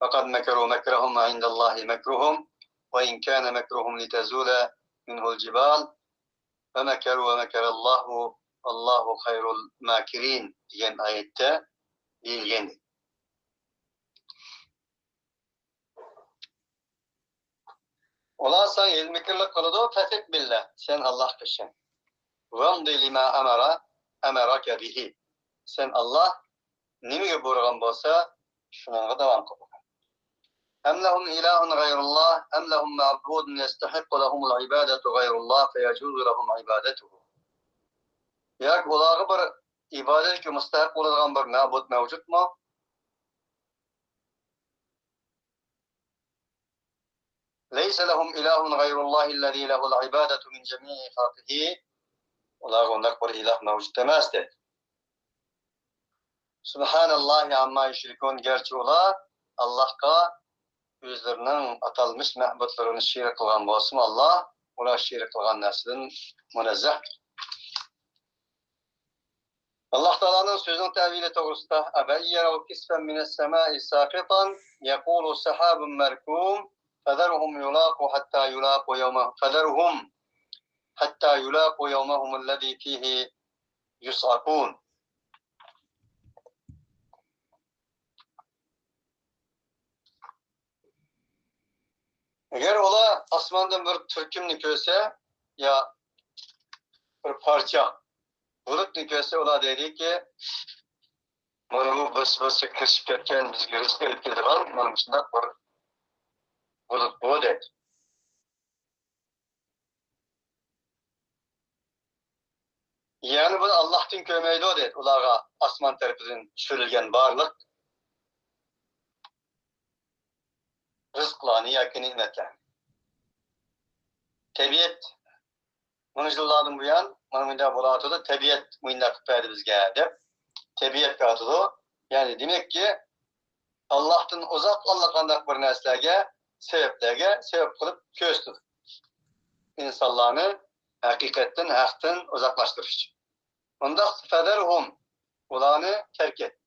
فقد مكروا مكرهم وعند الله مكرهم وإن كان مكرهم لتزول منه الجبال ومكروا ومكر الله والله خير الماكرين دېگەن ئايەتتە دېيىلگەن. ئۇلار ساڭا ھىيلە-مىكىرلىك قىلىدۇ، فثق بالله، سەن ئاللاھقا ئىشەن. وامض لما أمر، أمرك به، سەن ئاللاھ نېمىگە بۇيرۇغان بولسا، شۇنىڭغا داۋام قىل. أم لهم إله غير الله، أم لهم معبود يستحق لهم العبادة غير الله فيجوز لهم عبادته. ياكى ئۇلارغا بىر ئىبادەتكە مۇستەھەق بولىدىغان بىر مەبۇد مەۋجۇتمۇ؟ ليس لهم إله غير الله الذي له العبادة من جميع خلقه. ئۇلارغا ئۇنداق بىر ئىلاھ مەۋجۇت ئەمەس، دەيدۇ. سۇبھاناللاھى ئەمما يۇشرىكۇن، گەرچە ئۇلار ئاللاھقا ئۆزلىرىنىڭ ئاتالمىش مەبۇدلىرىنى شېرىك قىلغان بولسىمۇ، ئاللاھ ئۇلار شېرىك قىلغان نەرسىدىن مۇنەززەھ. ئاللاھ تائالانىڭ سۆزىنىڭ تەۋىلى توغرىسىدا، أفإن يروا كسفا من السماء ساقطا يقولوا سحاب مركوم فذرهم يلاقوا حتى يلاقوا يومهم، فذرهم حتى يلاقوا يومهم الذي فيه يصعقون. ئەگەر ئۇلار ئاسماندىن بىر تۈركۈمنى كۆرسە، يا بىر پارچە بۇلۇتنى كۆرسە، ئۇلار دەيدىكى، مانا بۇ بىرسى-بىرسىگە كىرىشىپ كەتكەن، بىزگە رىزىق ئېلىپ كېلىدىغان مانا مۇشۇنداق بىر بۇلۇت بۇ، دەيدۇ. يەنى بۇنى ئاللاھتىن كۆرمەيدۇ، دەيدۇ، ئۇلارغا ئاسمان تەرىپىدىن چۈشۈرۈلگەن بارلىق رىزىقلارنى ياكى نېمەتلەرنى. تەبىئەت مىڭ يىللاردىن بۇيان مانا مۇنداق بولۇۋاتىدۇ، تەبىئەت مۇنداق قىلىپ بەردى بىزگە، دەپ تەبىئەتكە ئاتىدۇ. يەنى دېمەككى، ئاللاھتىن ئۇزاق ئاللىقانداق بىر نەرسىلەرگە، سەۋەبلەرگە سەۋەب قىلىپ كۆرسىتىدۇ. ئىنسانلارنى ھەقىقەتتىن، ھەقتىن ئۇزاقلاشتۇرۇش ئۈچۈن. ئۇنداق فەزەرھۇم، ئۇلارنى تەرك ئەت.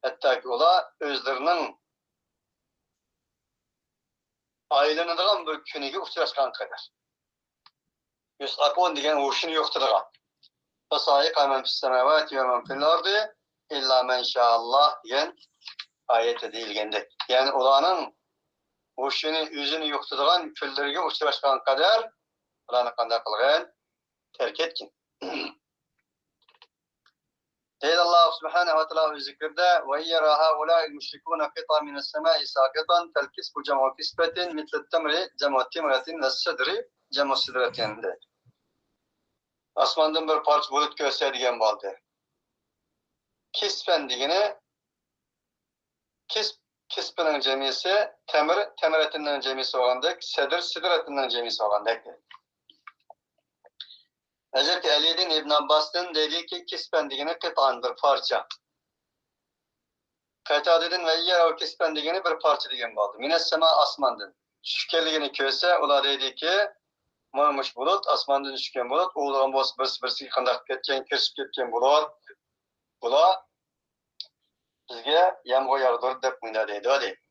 ھەتتاكى ئۇلار ئۆزلىرىنىڭ ئايلىنىدىغان بىر كۈنىگە ئۇچراشقان قەدەر. يۇسئەقۇن دېگەن ھوشىنى يوقىتىدىغان. فَصَعِقَ مَنْ فِي السَّمَاوَاتِ وَمَنْ فِي الْأَرْضِ إِلَّا مَنْ شَاءَ اللَّهُ دېگەن ئايەتتە دېيىلگەندەك. يەنى ئۇلارنىڭ ھوشىنى، ئۆزىنى يوقىتىدىغان كۈنلىرىگە ئۇچراشقان قەدەر ئۇلارنى قانداق قىلغان؟ تەرك ئەتكەن. دەيدۇ ئاللاھ سۇبھانەھۇ ۋە تائالا ئۆز زىكرىدە، وَإِنْ يَرَ هَؤُلَاءِ الْمُشْرِكُونَ قِطْعًا مِنَ السَّمَاءِ سَاقِطًا، فَالْكِسْفُ جَمْعُ كِسْفَةٍ، مِثْلُ التَّمْرِ جَمْعُ تِمْرَةٍ، وَالسِّدْرِ جَمْعُ سِدْرَةٍ، دەيدۇ. ئاسماندىن بىر پارچە بۇلۇت كۆرسە دېگەن بولدى. كىسفەن دېگىنى، كىسپ، كىسپىنىڭ جەمئىسى تەمر، تەمرەتىننىڭ جەمئىسى بولغاندەك، سەدر، سىدرەتىننىڭ جەمئىسى بولغاندەك. ھەزرىتى ئەلىدىن ئىبن ئابباستىن دەيدىكى، كىسپەن دېگىنى قىتئان، بىر پارچە. قەتادىدىن ۋە يەرەۋ كىسپەن دېگىنى بىر پارچە دېگەن بولدى. مىنەسسەما، ئاسماندىن چۈشكەنلىكىنى كۆرسە، ئۇلار دەيدىكى، مانا مۇشۇ بۇلۇت، ئاسماندىن چۈشكەن بۇلۇت، ئۇ بولغان بولسا بىرسى بىرسىگە قانداق كەتكەن، كىرىشىپ كەتكەن بۇلۇت. بۇلار بىزگە يامغۇر ياغدۇردى دەپ مۇنداق دەيدۇ، دەيدۇ.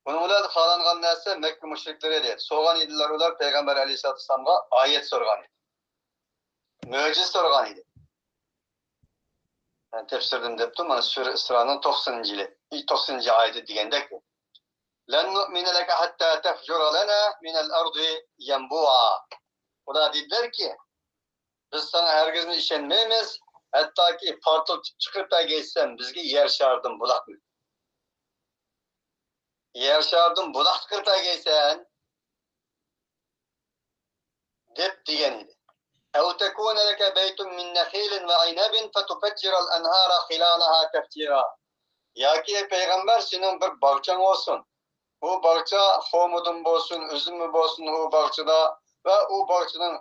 بۇنىڭ بىلەن خالانغان نەرسە مەككە مۇشرىكلىرى ئىدى. سورىغان ئىدىلەر ئۇلار پەيغەمبەر ئەلەيھىسسالاتۇ ۋەسسالامغا ئايەت سورىغان ئىدى. مۆجىزە سورىغان ئىدى. يەنى تەپسىردىن دەپتۇ، مانا سۈرە ئىسرانىڭ توقسىنىنچى يىلى، توقسىنىنچى ئايىتى دېگەندەك. لَنْ نُؤْمِنَ لَكَ حَتَّى تَفْجُرَ لَنَا مِنَ الْأَرْضِ يَنْبُوعًا. ئۇلار دېدىلەركى، بىز ساڭا ھەرگىزمۇ ئىشەنمەيمىز، ھەتتاكى پارتلىتىپ چىقىرىپ بەرگەيسەن بىزگە يەر شارىدىن بۇلاقنى. يەر شارىدىن بۇلاق چىقىرىپ بەرگەيسەن، دەپ دېگەن ئىدى. أَوْ تَكُونَ لَكَ بَيْتٌ مِنْ نَخِيلٍ وَعِنَبٍ فَتُفَجِّرَ الْأَنْهَارَ خِلَالَهَا تَفْجِيرًا. ياكى ئەي پەيغەمبەر، سېنىڭ بىر باغچاڭ بولسۇن. ئۇ باغچا خورمىدىن بولسۇن، ئۈزۈممۇ بولسۇن، ئۇ باغچىدا ۋە ئۇ باغچىنىڭ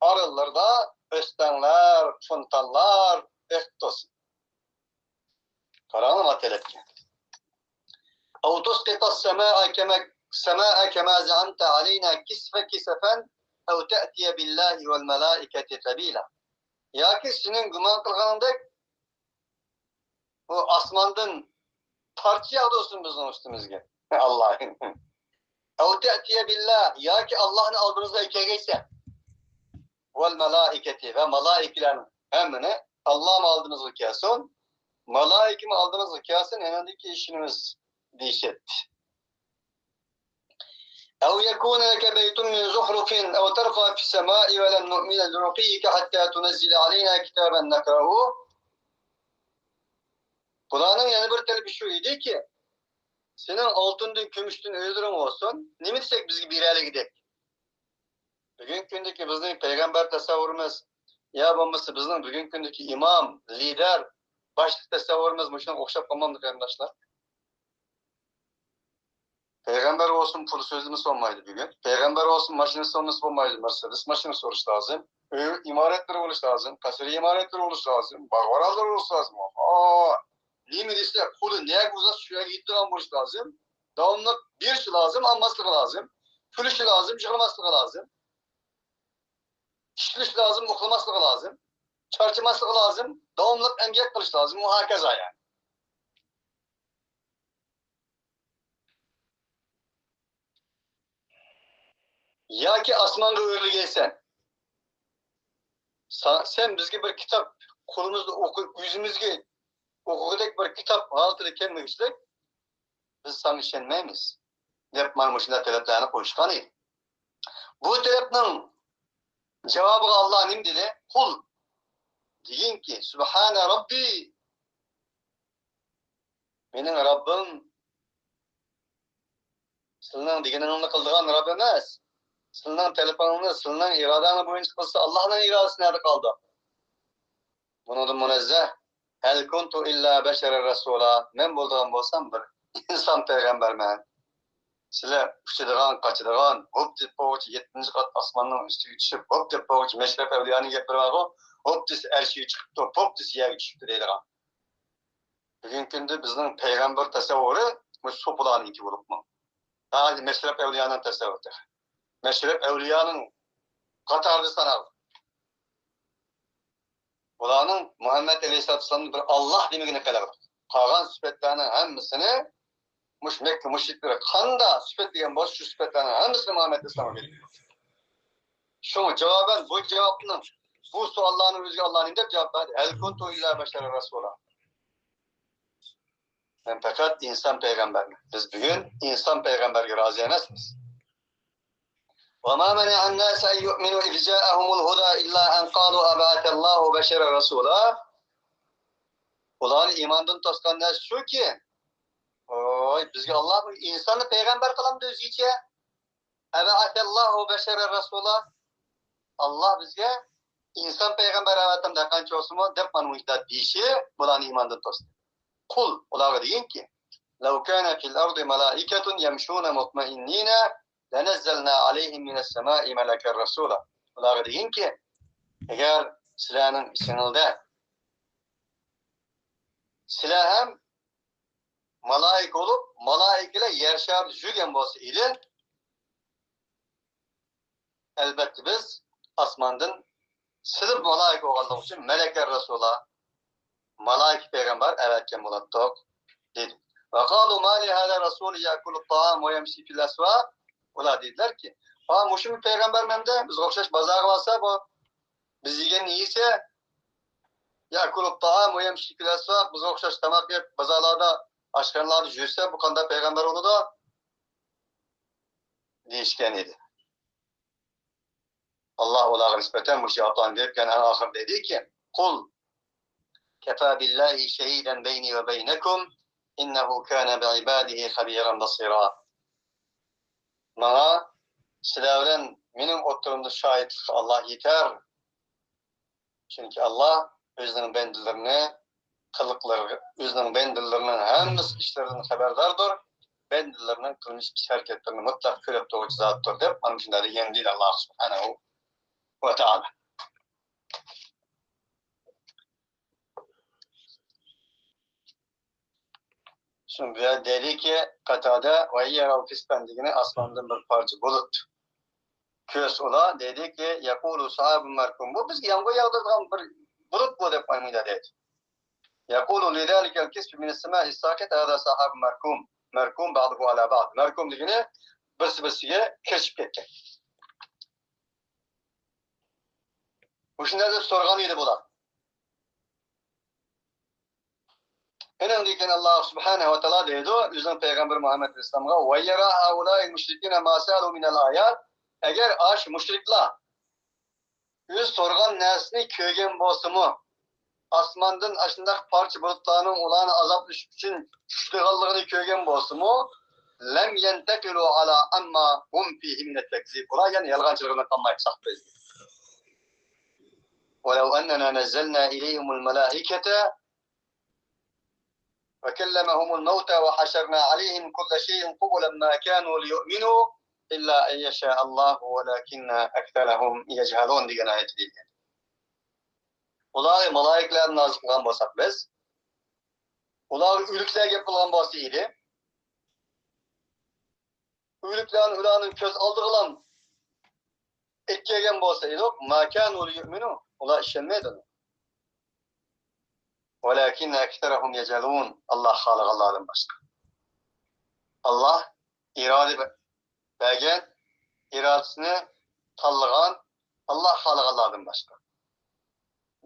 ئارىلىرىدا ئۆستەڭلەر، فونتانلار ئېقىپ تۇرسۇن. قاراڭلار ما تەلەپكە. أو تسقط السماء كما، السماء كما زعمت علينا كسفا كسفا أو تأتي بالله والملائكة قبيلا. ياكى سېنىڭ گۇمان قىلغىنىڭدەك بۇ ئاسماندىن پارچە ياغدۇرسۇن بىزنىڭ ئۈستىمىزگە. ئاللاھ. أو تأتي بالله، ياكى ئاللاھنى ئالدىمىزغا ئەكەلگەيسەن. والملائكة، ۋە مالائىكىلەرنى ھەممىنى، ئاللاھمۇ ئالدىمىزغا كەلسۇن، مالائىكىمۇ ئالدىمىزغا كەلسۇن، ئېنىڭدىن كېيىن ئىشىنىمىز دېيىشەتتى. أو يكون لك بيت من زخرف أو ترقى في السماء ولن نؤمن لرقيك حتى تنزل علينا كتابا نقرؤه. بۇلارنىڭ يەنە بىر تەلىپى شۇ ئىدىكى، سېنىڭ ئالتۇندىن، كۈمۈشتىن ئۆيلىرىڭ بولسۇن، نېمە دېسەك بىزگە بېرەلىگۈدەك. بۈگۈنكى كۈندىكى بىزنىڭ پەيغەمبەر تەسەۋۋۇرىمىز، يا بولمىسا بىزنىڭ بۈگۈنكى كۈندىكى ئىمام، لىدەر، باشلىق تەسەۋۋۇرىمىز مۇشۇنىڭغا ئوخشاپ قالمامدۇ، قېرىنداشلار؟ پەيغەمبەر بولسۇن، پۇل سۆزلىمىسە بولمايدۇ بۈگۈن. پەيغەمبەر بولسۇن، ماشىنا سورىمىسا بولمايدۇ. مېرسېدېس ماشىنا سورىشى لازىم. ئۆي ئىمارەتلىرى بولۇشى لازىم. قەسىر ئىمارەتلىرى بولۇشى لازىم. باغ-باراڭلىرى بولۇشى لازىم. ئاھا! نېمە دېسە، قولى نەگە ئۇزاتسا، شۇ يەرگە يېتىدىغان بولۇشى لازىم. داۋاملىق بېرىشى لازىم، ئالماسلىقى لازىم. كۈلۈشى لازىم، يىغلىماسلىقى لازىم. ئىشلىشى لازىم، ئۇخلىماسلىقى لازىم. چارچىماسلىقى لازىم. داۋاملىق ئەمگەك قىلىشى لازىم. ۋە ھاكازا، يەنى. ياكى ئاسمانغا ئۆرلىگەيسەن. سا-، سەن بىزگە بىر كىتاب، قولىمىزدا ئوقۇ-، يۈزىمىزگە ئوقۇغۇدەك بىر كىتاب ھالىتىدە كەلمىگۈچىلىك، بىز ساڭا ئىشەنمەيمىز، دەپ مانا مۇشۇنداق تەلەپلەرنى قويۇشقان ئىدى. بۇ تەلەپنىڭ جاۋابىغا ئاللا نېمە دېدى؟ قۇل، دېگىنكى، سۇبھانە رەببى، مېنىڭ رەببىم سىلىنىڭ دېگىنىڭلارنى قىلىدىغان رەب ئەمەس. سىلىنىڭ تەلىپىڭلارنى سىلىنىڭ ئىرادەڭلار بويىچە قىلسا، ئاللانىڭ ئىرادىسى نەدە قالدى؟ بۇنىڭدىن مۇنەززەھ. ھەل كۇنتۇ ئىللا بەشەرەن رەسۇلا. مەن بولىدىغان بولسام بىر ئىنسان پەيغەمبەرمەن. سىلەر ئۇچىدىغان، قاچىدىغان، ھوپ دەپ بولغۇچە يەتتىنچى قات ئاسماننىڭ ئۈستىگە چۈشۈپ، ھوپ دەپ بولغۇچە مەشرەپ ئەۋلىيانىڭ گەپلىرى بارغۇ، ھوپ دېسە ئەرشىگە چىقىپتۇ، پوپ دېسە يەرگە چۈشۈپتۇ دەيدىغان. بۈگۈنكى كۈندە بىزنىڭ پەيغەمبەر تەسەۋۋۇرى مۇشۇ سوپىلارنىڭكى بولۇپمۇ؟ ھازىر مەشرەپ ئەۋلىيانىڭ تەسەۋۋۇرى تېخى. مەشرەپ ئەۋلىيانىڭ قاتارىدا سانالغان. بۇلارنىڭ مۇھەممەد ئەلەيھىسسالاتۇ ۋەسسالامنى بىر ئاللا دېمىگىنى قېلىغلىق. قالغان سۈپەتلەرنىڭ ھەممىسىنى مۇشۇ مەككە مۇشرىكلىرى قانداق سۈپەتلىگەن بولسا، شۇ سۈپەتلەرنىڭ ھەممىسىنى مۇھەممەد ئەلەيھىسسالامغا بېرىدۇ. شۇڭا جاۋابەن بۇ جاۋابنىڭ، بۇ سوئاللارنىڭ ئۆزىگە ئاللا نېمە دەپ جاۋاب بەردى؟ ھەل كۇنتۇ ئىللا بەشەرەن رەسۇلا. مەن پەقەت ئىنسان پەيغەمبەرمەن. بىز بۈگۈن ئىنسان پەيغەمبەرگە رازى ئەمەسمىز. وما منع الناس أن يؤمنوا إذ جاءهم الهدى إلا أن قالوا أبعث الله بشرا رسولا. ئۇلارنى ئىماندىن توسقان نەرسە شۇكى، ۋوي، بىزگە ئاللا بۇ ئىنساننى پەيغەمبەر قىلامدۇ ئۆزگىچە؟ أبعث الله بشرا رسولا. ئاللا بىزگە ئىنسان پەيغەمبەر ئەۋەتتىم دەپ قانچە بولسىمۇ، دەپ مانا مۇشۇنداق دېيىشى بۇلارنى ئىماندىن توستى. قۇل، ئۇلارغا دېگىنكى، لو كان في الأرض ملائكة يمشون مطمئنين لنزلنا عليهم من السماء ملكا رسولا. ئۇلارغا دېگىنكى، ئەگەر سىلەرنىڭ ئىچىڭلاردا سىلەر ھەم مالائىكە بولۇپ، مالائىكىلەر يەر شارىدا يۈرگەن بولسا ئىدى، ئەلبەتتە بىز ئاسماندىن سىلىپ مالائىكە بولغانلىقى ئۈچۈن مەلەكە رەسۇلا، مالائىكە پەيغەمبەر ئەۋەتكەن بولاتتۇق، دېدى. وقالوا ما لهذا الرسول يأكل الطعام ويمشي في الأسواق. ئۇلار دېدىلەركى، ھا، مۇشۇمۇ پەيغەمبەرمەمدە؟ بىزگە ئوخشاش بازارغا بارسا، بۇ بىز يېگەننى يېسە، يأكل الطعام ويمشي في الأسواق، بىزگە ئوخشاش تاماق يەپ، بازارلاردا، ئاشخانىلاردا يۈرسە، بۇ قانداق پەيغەمبەر بولىدۇ؟ دېيىشكەن ئىدى. ئاللا ئۇلارغا نىسبەتەن مۇشۇ ئاتالارنى بېرىپ، يەنە ئەڭ ئاخىرىدا دېدىكى، قل كفى بالله شهيدا بيني وبينكم إنه كان بعباده خبيرا بصيرا. ماڭا سىلەر بىلەن مېنىڭ ئوتتۇرامدا شاھىتلىققا ئاللا يېتەر. چۈنكى ئاللا ئۆزىنىڭ بەندىلىرىنى قىلىقلىرى، ئۆزىنىڭ بەندىلىرىنىڭ ھەممىسى ئىشلىرىدىن خەۋەرداردۇر. بەندىلىرىنىڭ قىلمىش ئىش ھەرىكەتلىرىنى مۇتلەق كۆرۈپ تۇرغۇچى زاتتۇر دەپ، مانا شۇنداق دېگەن دېدى ئاللاھ سۇبھانەھۇ ۋە تائالا. شۇ بۇ يەردە دەيدىكى، قاتادە، «وَإِنْ يَرَوْا كِسْفًا» دېگىنى ئاسماندىن بىر پارچە بۇلۇت. كۆرسە ئۇلار دەيدىكى، «يَقُولُوا سَحَابٌ مَرْكُومٌ»، بۇ بىزگە يامغۇر ياغدۇرىدىغان بىر بۇلۇت بۇ دەپ ئايىمىدا دەيدۇ. «يَقُولُوا لِذَلِكَ الْكِسْفِ مِنَ السَّمَاءِ السَّاقِطِ هَذَا سَحَابٌ مَرْكُومٌ، مَرْكُومٌ بَعْضُهُ عَلَى بَعْضٍ». مەركۇم دېگىنى بىرسى بىرسىگە كىرىشىپ كەتكەن. مۇشۇنداق دەپ سورىغان ئىدى بۇلار. ئېنىڭدىن كېيىن ئاللاھ سۇبھانەھۇ ۋە تائالا دەيدۇ، ئۆزىنىڭ پەيغەمبىرى مۇھەممەد ئەلەيھىسسالامغا، «وَإِنْ يَرَ هَؤُلَاءِ الْمُشْرِكُونَ مَا سَأَلُوا مِنَ الْآيَاتِ»، ئەگەر ئاشۇ مۇشرىكلار ئۆزى سورىغان نەرسىنى كۆرگەن بولسىمۇ، ئاسماندىن ئاشۇنداق پارچە بۇلۇتلارنىڭ ئۇلارنى ئازابلىشى ئۈچۈن چۈشىدىغانلىقىنى كۆرگەن بولسىمۇ، لَمْ يَنْتَقِلُوا عَلَى عَمَّا هُمْ فِيهِ مىنَت تەكزىب. ئۇلار يەنە يالغانچىلىقىدىن قالمايدۇ، ساقلايدۇ. وَلَوْ أَنَّنَا نَزَّلْنَا إِلَيْهِمُ الْمَلَائِكَةَ وَكَلَّمَهُمُ الْمَوْتَى وَحَشَرْنَا عَلَيْهِمْ كُلَّ شَيْءٍ قُبُلًا مَا كَانُوا لِيُؤْمِنُوا إِلَّا أَنْ يَشَاءَ اللَّهُ وَلَكِنَّ أَكْثَرَهُمْ يَجْهَلُونَ دېگەن ئايەتتە دېيىلگەن. ئۇلارغا مالايىكىلەرنى نازىل قىلغان بولساق بىز، ئۇلارغا ئۆلۈكلەر گەپ قىلغان بولسا ئىدى، ئۆلۈكلەرنى ئۇلارنىڭ كۆز ئالدىغىلا ئېلىپ كەلگەن بولسا ئىدۇق، ما كانوا ليؤمنوا، ئۇلار ئىشەنمەيدۇ. ولكن أكثرهم يجهلون، ئاللاھ خالىغانلاردىن باشقا. ئاللاھ ئىرادە بە-، بەرگەن، ئىرادىسىنى تاللىغان، ئاللاھ خالىغانلاردىن باشقا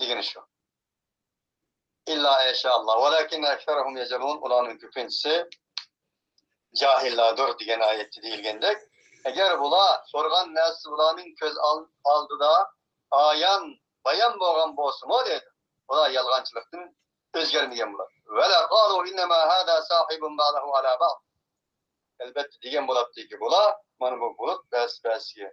دېگىنى شۇ. إلا أن يشاء الله ولكن أكثرهم يجهلون، ئۇلارنىڭ كۆپىنچىسى جاھىللاردۇر دېگەن ئايەتتە دېيىلگەندەك، ئەگەر بۇلار سورىغان نەرسىسى بۇلارنىڭ كۆز ئال-، ئالدىدا ئايان بايان بولغان بولسىمۇ دەيدۇ، بۇلار يالغانچىلىقتىن ئۆزگەرمىگەن بولار. ولقالوا إنما هذا ساحر بعضه على بعض، ئەلبەتتە دېگەن بولاتتىكى، بۇلار مانا بۇ بۇلۇت بەزىسى بەزىسىگە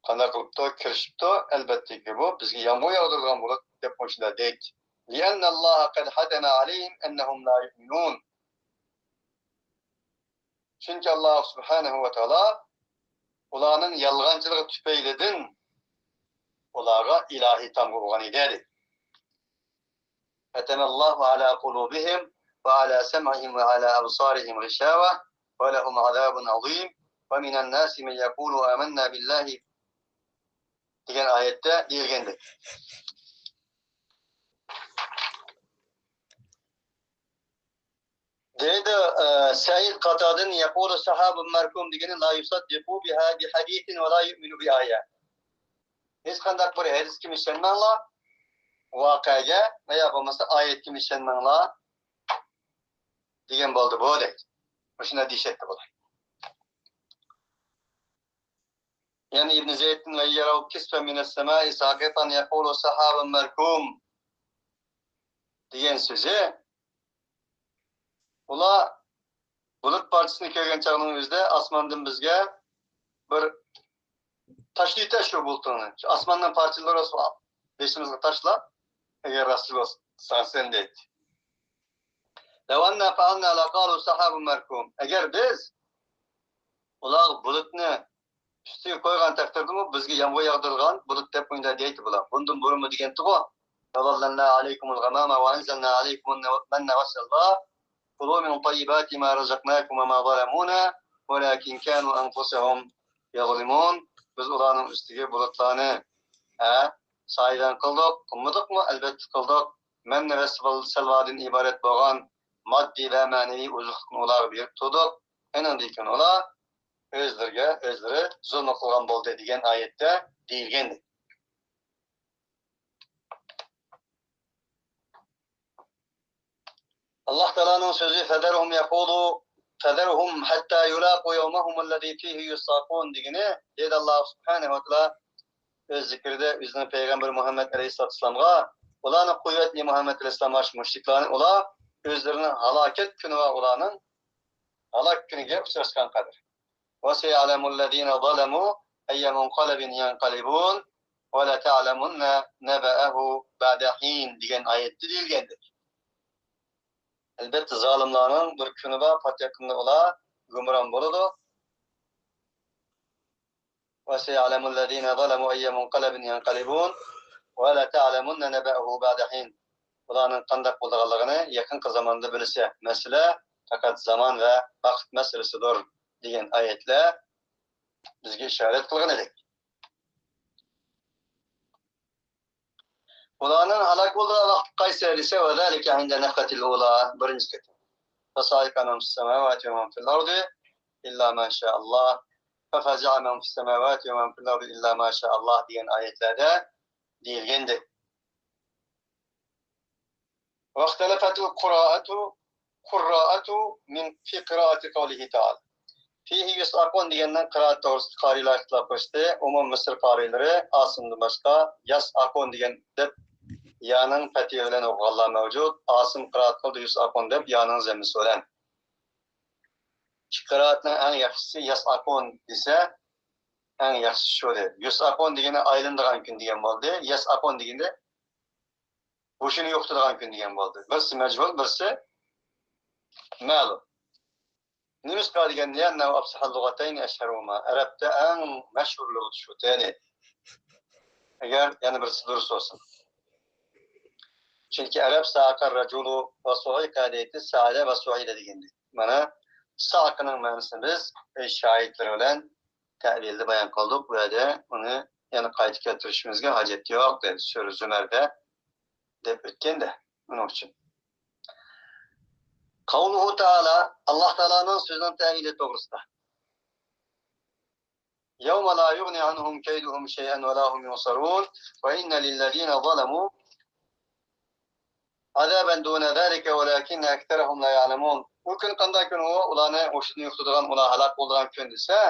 قانداق قىلىپتۇ؟ كىرىشىپتۇ. ئەلبەتتىكى، بۇ بىزگە يامغۇر ياغدۇرىدىغان بۇلۇت دەپ مۇشۇنداق دەيدۇ. لأن الله قد حتم عليهم أنهم لا يؤمنون. چۈنكى ئاللاھ سۇبھانەھۇ ۋە تائالا ئۇلارنىڭ يالغانچىلىقى تۈپەيلىدىن ئۇلارغا ئىلاھىي تامغا ئۇرغان ئىدى. ختم الله على قلوبهم وعلى سمعهم وعلى أبصارهم غشاوة ولهم عذاب عظيم ومن الناس من يقول آمنا بالله دېگەن ئايەتتە دېيىلگەندەك. دەيدۇ، ئە، سەئىد قاتادىن يقول سحاب مركوم دېگىنى لا يصدق بها بحديث ولا يؤمن بآية. ھېچقانداق بىر ھەدىسكىمۇ ئىشەنمەڭلار، ۋەقەگە ۋە يا بولمىسا ئايەتكىمۇ ئىشەنمەڭلار دېگەن بولدى بۇ دەيدۇ. مۇشۇنداق دېيىشەتتى بۇلار. يەنى ئىبن زەيدتىن ۋە يەرەۋ كىسفەن مىنەس سەمائى ساقىتان يەقۇلۇ سەھابەن مەركۇم دېگەن سۆزى، ئۇلار بۇلۇت پارچىسىنى كۆرگەن چاغنىڭ ئۆزىدە ئاسماندىن بىزگە بىر تاشلىۋېتە شۇ بۇلۇتۇڭنى، شۇ ئاسماننىڭ پارچىلىرى بولسا بېشىمىزغا تاشلا، ئەگەر راستچىل بولساڭ سەن دەيتتى. لەۋ ئەننا فەئەلنا لەقالۇ سەھابۇن مەركۇم. ئەگەر بىز ئۇلارغا بۇلۇتنى ئۈستىگە قويغان تەقدىردىمۇ بىزگە يامغۇر ياغدۇرىدىغان بۇلۇت دەپ مۇنداق دەيتتى بۇلار. بۇندىن بۇرۇنمۇ دېگەنتىغۇ. ۋەزەللەلنا ئەلەيكۇمۇل غامامە ۋە ئەنزەلنا ئەلەيكۇمۇل مەننە ۋەسسەلۋا. كلوا من طيبات ما رزقناكم وما ظلمونا ولكن كانوا أنفسهم يظلمون. بىز ئۇلارنىڭ ئۈستىگە بۇلۇتلارنى، ھە، سايىۋەن قىلدۇق، قىلمىدۇقمۇ؟ ئەلبەتتە قىلدۇق. مەننە ۋە سەلۋادىن ئىبارەت بولغان ماددىي ۋە مەنىۋى ئوزۇقلۇقنى ئۇلارغا بېرىپ تۇردۇق. ئېنىڭدىن كېيىن ئۇلار ئۆزلىرىگە ئۆزلىرى زۇلمى قىلغان بولدى دېگەن ئايەتتە دېيىلگەندەك. ئاللاھ تائالانىڭ سۆزى فەزەرھۇم يەقۇلۇ، فەزەرھۇم ھەتتا يۇلاقۇ يەۋمەھۇمۇللەزى فىھى يۇسئەقۇن دېگىنى، دەيدۇ ئاللاھ سۇبھانەھۇ ۋە تائالا ئۆز زىكرىدە ئۆزىنىڭ پەيغەمبىرى مۇھەممەد ئەلەيھىسسالاتۇ ۋەسسالامغا، ئۇلارنى قويۇۋەت ئەي مۇھەممەد ئەلەيھىسسالام، ئاشۇ مۇشرىكلارنى، ئۇلار ئۆزلىرىنىڭ ھالاكەت كۈنى ۋە ئۇلارنىڭ ھالاك كۈنىگە ئۇچراشقان قەدەر. وسيعلم الذين ظلموا أي منقلب ينقلبون ولتعلمن نبأه بعد حين دېگەن ئايەتتە دېيىلگەندەك. ئەلۋەتتە، زالىملارنىڭ بىر كۈنى بار، پات يېقىندا ئۇلار گۇمران بولىدۇ. وسيعلم الذين ظلموا أي منقلب ينقلبون ولتعلمن نبأه بعد حين. ئۇلارنىڭ قانداق بولىدىغانلىقىنى يېقىنقى زاماندا بىلىسە، مەسىلە پەقەت زامان ۋە ۋاقىت مەسىلىسىدۇر، دېگەن ئايەتلەر بىزگە ئىشارەت قىلغان ئىدى. ئۇلارنىڭ ھالاك بولىدىغان ۋاقتى قايسى دېسە، وذلك عند النفخة الأولى، بىرىنچى قېتىم. فصعق من في السماوات ومن في الأرض إلا ما شاء الله، ففزع من في السماوات ومن في الأرض إلا ما شاء الله دېگەن ئايەتلەردە دېيىلگەندەك. واختلفت القراءة، قراءة من، في قراءة قوله تعالى. فيه يصعقون دېگەننىڭ قىرائەت توغرىسىدا قارىيلار ئىختىلاپ قىلىشتى. ئومۇمەن مىسىر قارىيلىرى ئاسىمدىن باشقا ياسئاقون دېگەن دەپ يانىڭ پەتھى بىلەن ئوقۇغانلار مەۋجۇت. ئاسىم قىرائەت قىلدى يۇسئاقون دەپ يانىڭ زەممىسى بىلەن. ئىككى قىرائەتنىڭ ئەڭ ياخشىسى ياسئاقون دېسە، ئەڭ ياخشىسى شۇ دېدى. يۇسئاقون دېگىنى ئايلىنىدىغان كۈن دېگەن بولدى. ياسئاقون دېگىنى بوشىنى يوقىتىدىغان كۈن دېگەن بولدى. بىرسى مەجھۇل، بىرسى مەلۇم. نېمىشقا دېگەندە، لأنه أفصح اللغتين أشهرهما. ئەرەبتە ئەڭ مەشھۇر لۇغىتى شۇ، يەنى. ئەگەر يەنە بىرسى دۇرۇس بولسۇن. چۈنكى ئەرەب سائىقە رەجۇلۇ ۋە سۇئىقە دەيتتى، سەئىدە ۋە سۇئىدە دېگەندى. مانا سائىقىنىڭ مەنىسىنى بىز ئۆز شاھىتلىرى بىلەن تەۋىلدە بايان قىلدۇق. بۇ يەردە ئۇنى يەنە قايتا كەلتۈرۈشىمىزگە ھاجەت يوق، دېدى سۈرە زۈمەردە دەپ ئۆتكەندە، ئۇنىڭ ئۈچۈن. قوله تائالا، ئاللاھ تائالانىڭ سۆزىنىڭ تەۋىلى توغرىسىدا. يوم لا يغني عنهم كيدهم شيئا ولا هم ينصرون وإن للذين ظلموا عذابا دون ذلك ولكن أكثرهم لا يعلمون. ئۇ كۈن قانداق كۈن ئۇ؟ ئۇلارنى ھوشىدىن يوقىتىدىغان، ئۇلار ھالاك بولىدىغان كۈن دېسە،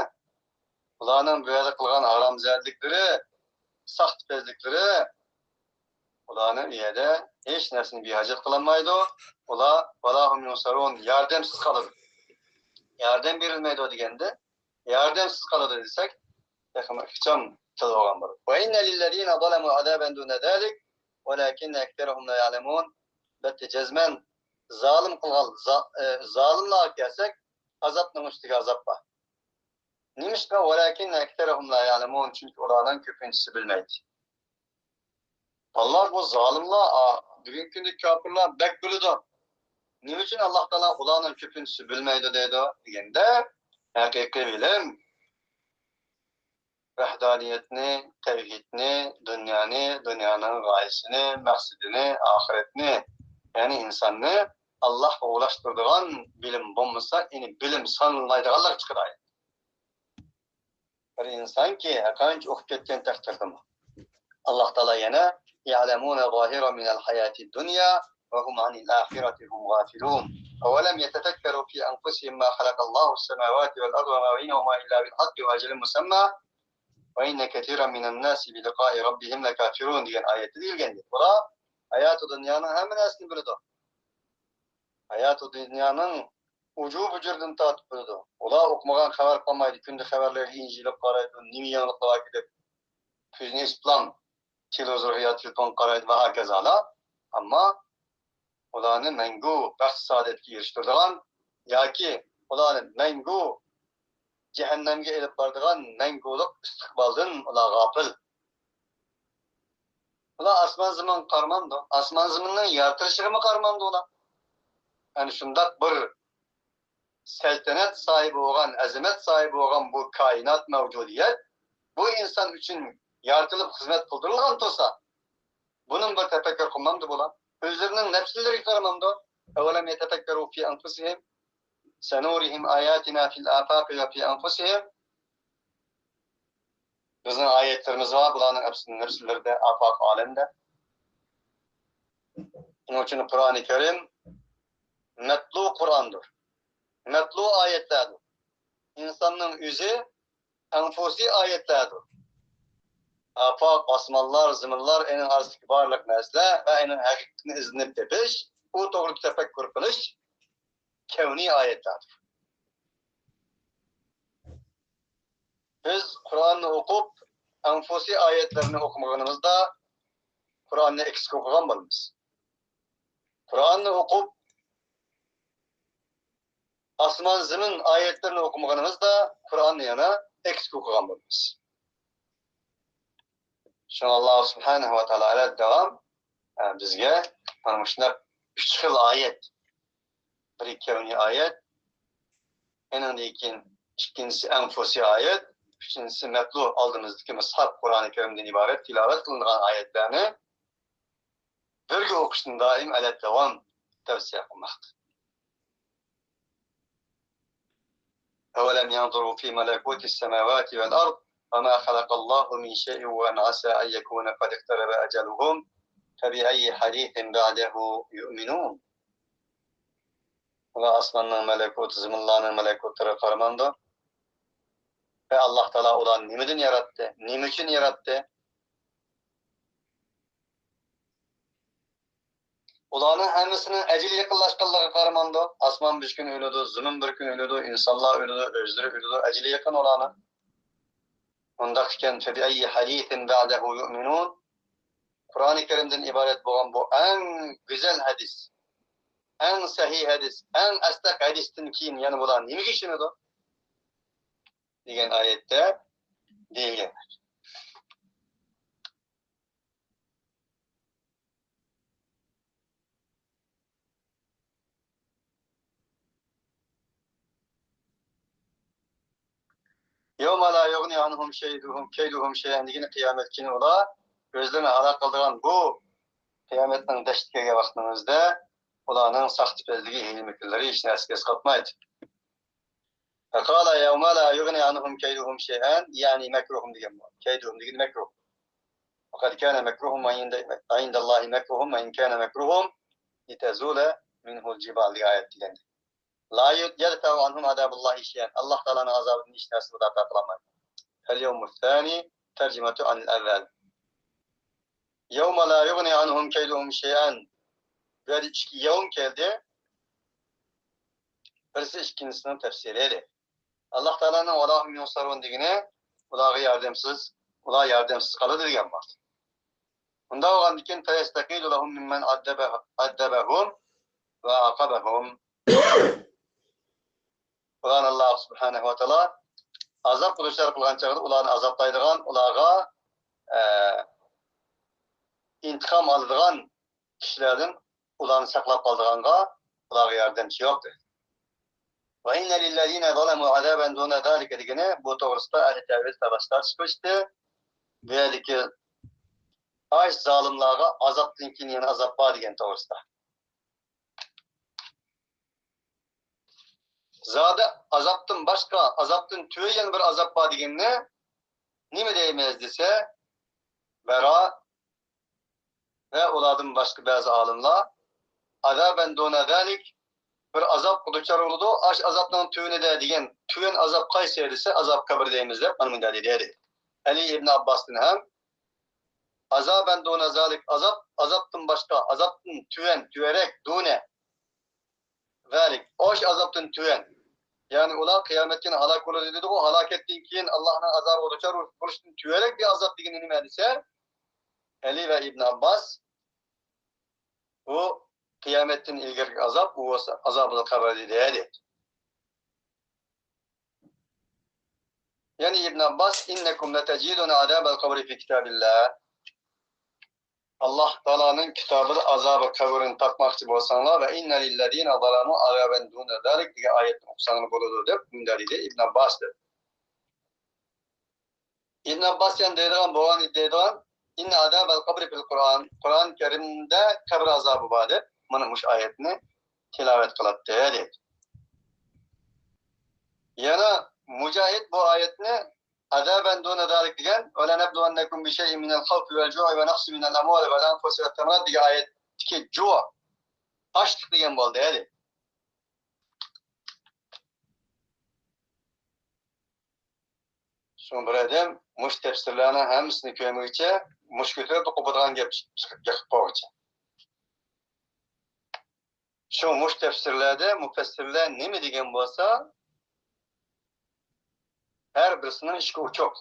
ئۇلارنىڭ بۇ يەردە قىلغان ھارامزادىلىكلىرى، ساختىپەزلىكلىرى ئۇلارنى ئۇ يەردە ھېچ نەرسىنى بىھاجەت قىلالمايدۇ. ئۇلار ولا ھۇم يۇنسارۇن، ياردەمسىز قالىدۇ. ياردەم بېرىلمەيدۇ دېگەندە، ياردەمسىز قالىدۇ دېسەك، تېخىمۇ ئىخچام تىل بولغان بولىدۇ. وإن للذين ظلموا عذابا دون ذلك ولكن أكثرهم لا يعلمون. ئەلۋەتتە، جەزمەن زالىم قىلغان زا-، ئى، زالىملارغا كەلسەك، ئازابنىڭ ئۈستىگە ئازاب بار. نېمىشقا؟ ولكن أكثرهم لا يعلمون، چۈنكى ئۇلارنىڭ كۆپىنچىسى بىلمەيدۇ. بالىلار، بۇ زالىملار، ئا، بۈگۈنكى كۈندىكى كاپىرلار بەك بىلىدۇ. نېمە ئۈچۈن ئاللاھ تائالا ئۇلارنىڭ كۆپىنچىسى بىلمەيدۇ دەيدۇ دېگەندە، ھەقىقىي بىلىم ۋەھدانىيەتنى، تەۋھىدنى، دۇنيانى، دۇنيانىڭ غايىسىنى، مەقسىتىنى، ئاخىرەتنى، يەنى ئىنساننى ئاللاھقا ئۇلاشتۇرىدىغان بىلىم بولمىسا، يەنى بىلىم سانىلمايدىغانلىقى چىقىدۇ. بىر ئىنسانكى ھەرقانچە ئوقۇپ كەتكەن تەقدىردىمۇ، ئاللاھ تائالا يەنە يعلمون ظاهرا من الحياة الدنيا وهم عن الآخرة هم غافلون أولم يتفكروا في أنفسهم ما خلق الله السماوات والأرض وما بينهما إلا بالحق وأجل مسمى وإن كثيرا من الناس بلقاء ربهم لكافرون دېگەن ئايەتتە دېيىلگەندەك، ئۇلار ھاياتى دۇنيانىڭ ھەممە نەرسىنى بىلىدۇ. ھاياتى دۇنيانىڭ ئۇجۇ-بۇجۇرىدىن تارتىپ بىلىدۇ. ئۇلار ئوقۇمىغان خەۋەر قالمايدۇ. كۈندە خەۋەرلەرگە ئېنىقلاپ قارايدۇ، نېمە يېڭىلىقلار بار دەپ كۆزىنى ئېچىپلا تېلېۋىزورغا يا تېلېفونغا قارايدۇ ۋە ھاكازالا. ئەمما ئۇلارنى مەڭگۈ بەخت-سائادەتكە ئېرىشتۈرىدىغان ياكى ئۇلارنى مەڭگۈ جەھەننەمگە ئېلىپ بارىدىغان مەڭگۈلۈك ئىستىقبالدىن ئۇلار غاپىل. ئۇلار ئاسمان زېمىنغا قارىمامدۇ؟ ئاسمان زېمىننىڭ يارىتىلىشىغىمۇ قارىمامدۇ ئۇلار؟ ئەنە شۇنداق بىر سەلتەنەت ساھىبى بولغان، ئەزىمەت ساھىبى بولغان بۇ كائىنات مەۋجۇدىيەت، بۇ ئىنسان ئۈچۈن يارىتىلىپ خىزمەت قىلدۇرۇلغان تۇرسا، بۇنىڭ بىر تەپەككۇر قىلمامدۇ بۇلار؟ ئۆزلىرىنىڭ نەپسلىرىگە قارىمامدۇ؟ أولم يتفكروا في أنفسهم سنريهم آياتنا في الآفاق وفي أنفسهم. بىزنىڭ ئايەتلىرىمىز بار، بۇلارنىڭ ھەممىسىنىڭ نەپسلىرىدە، ئاپاق ئالەمدە. شۇنىڭ ئۈچۈن قۇرئانى كەرىم مەتلۇ قۇرئاندۇر. مەتلۇ ئايەتلەردۇر. ئىنساننىڭ ئۆزى ئەنفۇسى ئايەتلەردۇر. ئاپاق، ئاسمانلار، زېمىنلار، ئېنىڭ ئارىسىدىكى بارلىق نەرسىلەر ۋە ئېنىڭ ھەقىقىتىنى ئىزدىنىپ تېپىش، ئۇ توغرىدا تەپەككۇر قىلىش كەۋنىي ئايەتلەردۇر. بىز قۇرئاننى ئوقۇپ، ئەنفۇسى ئايەتلەرنى ئوقۇمىغىنىمىزدا، قۇرئاننى ئەكسىگە ئوقۇغان بولىمىز. قۇرئاننى ئوقۇپ، ئاسمان زېمىن ئايەتلىرىنى ئوقۇمىغىنىمىزدا، قۇرئاننى يەنە ئەكسىگە ئوقۇغان بولىمىز. شۇڭا ئاللا سۇبھانەھۇ ۋە تائالا ھەدە داۋام، ئە، بىزگە مانا مۇشۇنداق ئۈچ خىل ئايەت، بىرى كەۋنىي ئايەت، ئېنىڭدىن كېيىن ئىككىنچىسى ئەنفۇسىي ئايەت، ئۈچىنچىسى مەتلۇ، ئالدىمىزدىكى مۇسھەف، قۇرئانى كەرىمدىن ئىبارەت تىلاۋەت قىلىنغان ئايەتلەرنى بىرگە ئوقۇشنى دائىم ئەلەت داۋام تەۋسىيە قىلماقتا. أولم ينظروا في ملكوت السماوات والأرض وما خلق الله من شيء وأن عسى أن يكون قد اقترب أجلهم فبأي حديث بعده يؤمنون. ئۇلار ئاسماننىڭ مەلەكۇتى، زېمىنلارنىڭ مەلەكۇتلىرىغا قارىمامدۇ؟ ۋە ئاللا تائالا ئۇلارنى نېمىدىن ياراتتى؟ نېمە ئۈچۈن ياراتتى؟ ئۇلارنىڭ ھەممىسىنىڭ ئەجىلى يېقىنلاشقانلىقىغا قارىمامدۇ؟ ئاسمان بىر كۈن ئۆلىدۇ، زېمىن بىر كۈن ئۆلىدۇ، ئىنسانلار ئۆلىدۇ، ئۆزلىرى ئۆلىدۇ، ئەجىلى يېقىن ئۇلارنىڭ. ئۇنداق ئىكەن، فَبِأَيِّ حَدِيثٍ بَعْدَهُ يُؤْمِنُونَ؟ قۇرئانى كەرىمدىن ئىبارەت بولغان بۇ ئەڭ گۈزەل ھەدىس، ئەڭ سەھىھ ھەدىس، ئەڭ ئەسدەق ھەدىستىن كېيىن يەنە بۇلار نېمىگە ئىشىنىدۇ؟ دېگەن ئايەتتە دېيىلگەن. يَوْمَ لَا يُغْنِي عَنْهُمْ شَيْدُهُمْ كَيْدُهُمْ شَيْئًا دېگىنى قىيامەت كۈنى ئۇلار ئۆزلىرىنى ھالاك قىلىدىغان بۇ قىيامەتنىڭ دەشتىگە كەلگەن ۋاقتىمىزدا ئۇلارنىڭ ساختىپەزلىكى، ھىيلە-مىكىرلىرى ھېچ نەرسىگە ئەسقاتمايدۇ. فَقَالَ يَوْمَ لَا يُغْنِي عَنْهُمْ كَيْدُهُمْ شَيْئًا، يەنى مەكرۇھۇم دېگەن بۇ. كەيدۇھۇم دېگىنى مەكرۇھ. وَقَدْ كَانَ مَكْرُهُمْ عِنْدَ، عِنْدَ اللَّهِ مَكْرُهُمْ وَإِنْ كَانَ مَكْرُهُمْ لِتَزُولَ مِنْهُ الْجِبَالُ دېگەن ئايەت دېگەندە. لَا يَدْفَعُ عَنْهُمْ عَذَابَ اللَّهِ شَيْئًا. ئاللا تائالانىڭ ئازابىدىن ھېچ نەرسە مۇداپىئە قىلالمايدۇ. فَالْيَوْمُ الثَّانِي تَرْجَمَةٌ عَنِ الْأَوَّلِ. يَوْمَ لَا يُغْنِي عَنْهُمْ كَيْدُهُمْ شَيْئًا. بۇ يەردە ئىككى يەۋم كەلدى. بىرسى ئىككىنچىسىنىڭ تەپسىرى ئىدى. ئاللا تائالانىڭ وَلَا هُمْ يُنْصَرُونَ دېگىنى ئۇلارغا ياردەمسىز، ئۇلار ياردەمسىز قالىدۇ دېگەن بار. ئۇنداق بولغاندىكىن فَيَسْتَقِيلُ لَهُمْ مِمَّنْ عَذَّبَ، عَذَّبَهُمْ وَعَاقَبَهُمْ. ئۇلارنى ئاللا سۇبھانەھۇ ۋە تائالا ئازابقا دۇچار قىلغان چاغدا ئۇلارنى ئازابلايدىغان، ئۇلارغا، ئە، ئىنتىقام ئالىدىغان كىشىلەردىن ئۇلارنى ساقلاپ قالىدىغانغا ئۇلارغا ياردەمچى يوق دېدى. وَإِنَّ لِلَّذِينَ ظَلَمُوا عَذَابًا دُونَ ذَلِكَ دېگىنى بۇ توغرىسىدا ئەھلى تەۋھىد ساۋاش تارتىشىپ قويۇشتى. بۇ يەردىكى ئاش زالىملارغا ئازابتىن كېيىن يەنە ئازاب بار دېگەن توغرىسىدا. زادى ئازابتىن باشقا، ئازابتىن تۆۋەن يەنە بىر ئازاب بار دېگەننى نېمە دەيمىز دېسە، بەرا ۋە ئۇلاردىن باشقا بەزى ئالىملار، عَذَابًا دُونَ ذَلِكَ، بىر ئازابقا دۇچار بولىدۇ، ئاش ئازابنىڭ تۆۋىنىدە دېگەن، تۆۋەن ئازاب قايسى دېسە، ئازاب قەبرى دەيمىز دەپ، مانا مۇنداق دېدى. ئەلى ئىبن ئابباستىن ھەم عَذَابًا دُونَ ذَلِكَ، ئازاب، ئازابتىن باشقا، ئازابتىن تۆۋەن، تۆۋەنرەك، دۇنە ذەلىك، ئاشۇ ئازابتىن تۆۋەن. يەنى ئۇلار قىيامەتتىن ھالاك بولىدۇ دېدىغۇ، ھالاكەتتىن كېيىن ئاللانىڭ ئازابىغا دۇچار بولۇشتىن تۆۋەنرەك بىر ئازاب دېگىنى نېمە دېسە، ئەلى ۋە ئىبن ئابباس بۇ قىيامەتتىن ئىلگىرىكى ئازاب، ئۇ بولسا ئازابۇل قەبر دېدى، دەيدۇ. يەنى ئىبن ئابباس، إِنَّكُمْ لَتَجِدُونَ عَذَابَ الْقَبْرِ فِي كِتَابِ اللَّهِ. ئاللا تائالانىڭ كىتابىدا ئازابى قەبرىنى تاپماقچى بولساڭلار، وَإِنَّ لِلَّذِينَ ظَلَمُوا عَذَابًا دُونَ ذَلِكَ دېگەن ئايەتنى ئوقۇساڭلار بولىدۇ دەپ مۇنداق دېدى ئىبن ئابباس دەپ. ئىبن ئابباس يەنە دەيدىغان، بولغان دەيدىغان، إِنَّ عَذَابَ الْقَبْرِ فِي الْقُرْآنِ، قۇرئان كەرىمدە قەبرە ئازابى بار دەپ مانا مۇشۇ ئايەتنى تىلاۋەت قىلاتتى دەيدۇ. يەنە مۇجاھىد بۇ ئايەتنى عَذَابًا دُونَ ذَلِكَ دېگەن، وَلَنَبْلُوَنَّكُمْ بِشَيْءٍ مِنَ الْخَوْفِ وَالْجُوعِ وَنَقْصٍ مِنَ الْأَمْوَالِ وَالْأَنْفُسِ وَالثَّمَرَاتِ دېگەن ئايەتتىكى جۇ، ئاشلىق دېگەن بولدى دەيدۇ. شۇڭا بىر ئادەم مۇشۇ تەپسىرلەرنىڭ ھەممىسىنى كۆرمىگۈچە، مۇشۇ كۆتۈرۈپ قوپىدىغان گەپ، گەپ قىلغۇچە. شۇ مۇشۇ تەپسىرلەردە مۇپەسسىرلەر نېمە دېگەن بولسا، ھەر بىرسىنىڭ ئىشىكى ئوچۇق.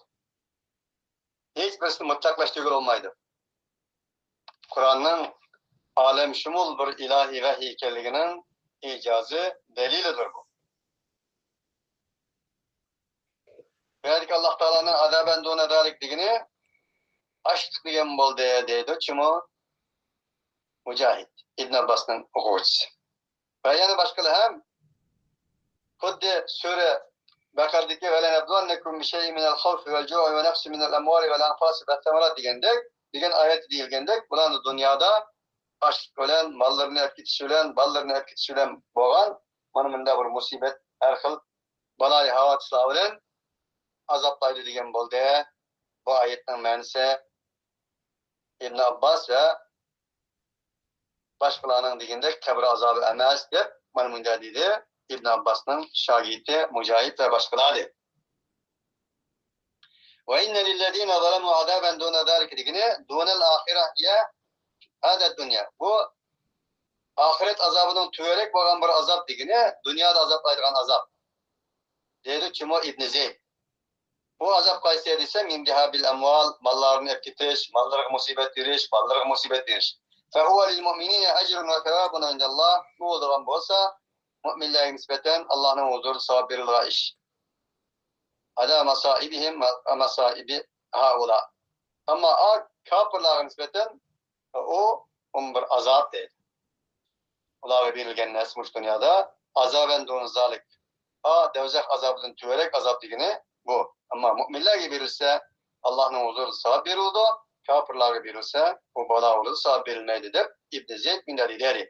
ھېچ بىرسىنى مۇتلەقلاشتۇرغىلى بولمايدۇ. قۇرئاننىڭ ئالەمشۇمۇل بىر ئىلاھىي ۋەھىي ئىكەنلىكىنىڭ ئىجازى، دەلىلىدۇر بۇ. بۇ يەردىكى ئاللاھ تائالانىڭ ئازابەن دۇنە زالىك دېگىنى ئاشلىق دېگەن بولدى، دەيدۇ چىمۇ مۇجاھىد، ئىبن ئابباسنىڭ ئوقۇغۇچىسى. ۋە يەنە باشقىلار ھەم خۇددى سۈرە بەقەردىكى «ولنبلونكم بشيء من الخوف والجوع ونقص من الأموال والأنفس والثمرات» دېگەندەك، دېگەن ئايەتتە دېيىلگەندەك، بۇلارنى دۇنيادا ئاچلىق بىلەن، ماللىرىنى ئەپ كېتىش بىلەن، بالىلىرىنى ئەپ كېتىش بىلەن بولغان مانا مۇنداق بىر مۇسىبەت، ھەر خىل بالايىھاۋادىسلار بىلەن ئازابلايدۇ دېگەن بولدى. بۇ ئايەتنىڭ مەنىسى ئىبن ئابباس ۋە باشقىلارنىڭ دېگىنىدەك قەبرە ئازابى ئەمەس دەپ مانا مۇنداق دېدى ئىبن ئابباسنىڭ شاگىرتى مۇجاھىد ۋە باشقىلار دەيدۇ. «وإن للذين ظلموا عذابا دون ذلك» دېگىنى دۇنەل ئاخىرە ھىيە ھازا دۇنيا. بۇ ئاخىرەت ئازابىنىڭ تۆۋەنرەك بولغان بىر ئازاب دېگىنى دۇنيادا ئازابلايدىغان ئازاب، دەيدۇ چىمۇ ئىبن زەيد. بۇ ئازاب قايسى دېسە، «من ذهاب الأموال»، ماللارنى ئەپ كېتىش، ماللىرىغا مۇسىبەت بېرىش، بالىلىرىغا مۇسىبەت بېرىش. «فهو للمؤمنين أجر وثواب عند الله»، بۇ بولىدىغان بولسا، مۆمىنلەرگە نىسبەتەن ئاللاھنىڭ ھۇزۇرىدا ساۋاب بېرىلىدىغان ئىش. «على مصائبهم ومصائب هؤلاء». ئەمما ئا، كاپىرلارغا نىسبەتەن ئۇ ئۇمۇ بىر ئازاب دەيدۇ. ئۇلارغا بېرىلگەن نەرسە مۇشۇ دۇنيادا ئازابەن دۇنە زالىك. ئا، دوزاخ ئازابىدىن تۆۋەنرەك ئازاب دېگىنى بۇ. ئەمما مۆمىنلەرگە بېرىلسە، ئاللاھنىڭ ھۇزۇرىدا ساۋاب بېرىلىدۇ، كاپىرلارغا بېرىلسە، ئۇ بالا بولىدۇ، ساۋاب بېرىلمەيدۇ، دەپ ئىبن زەيد مۇنداق دېدى.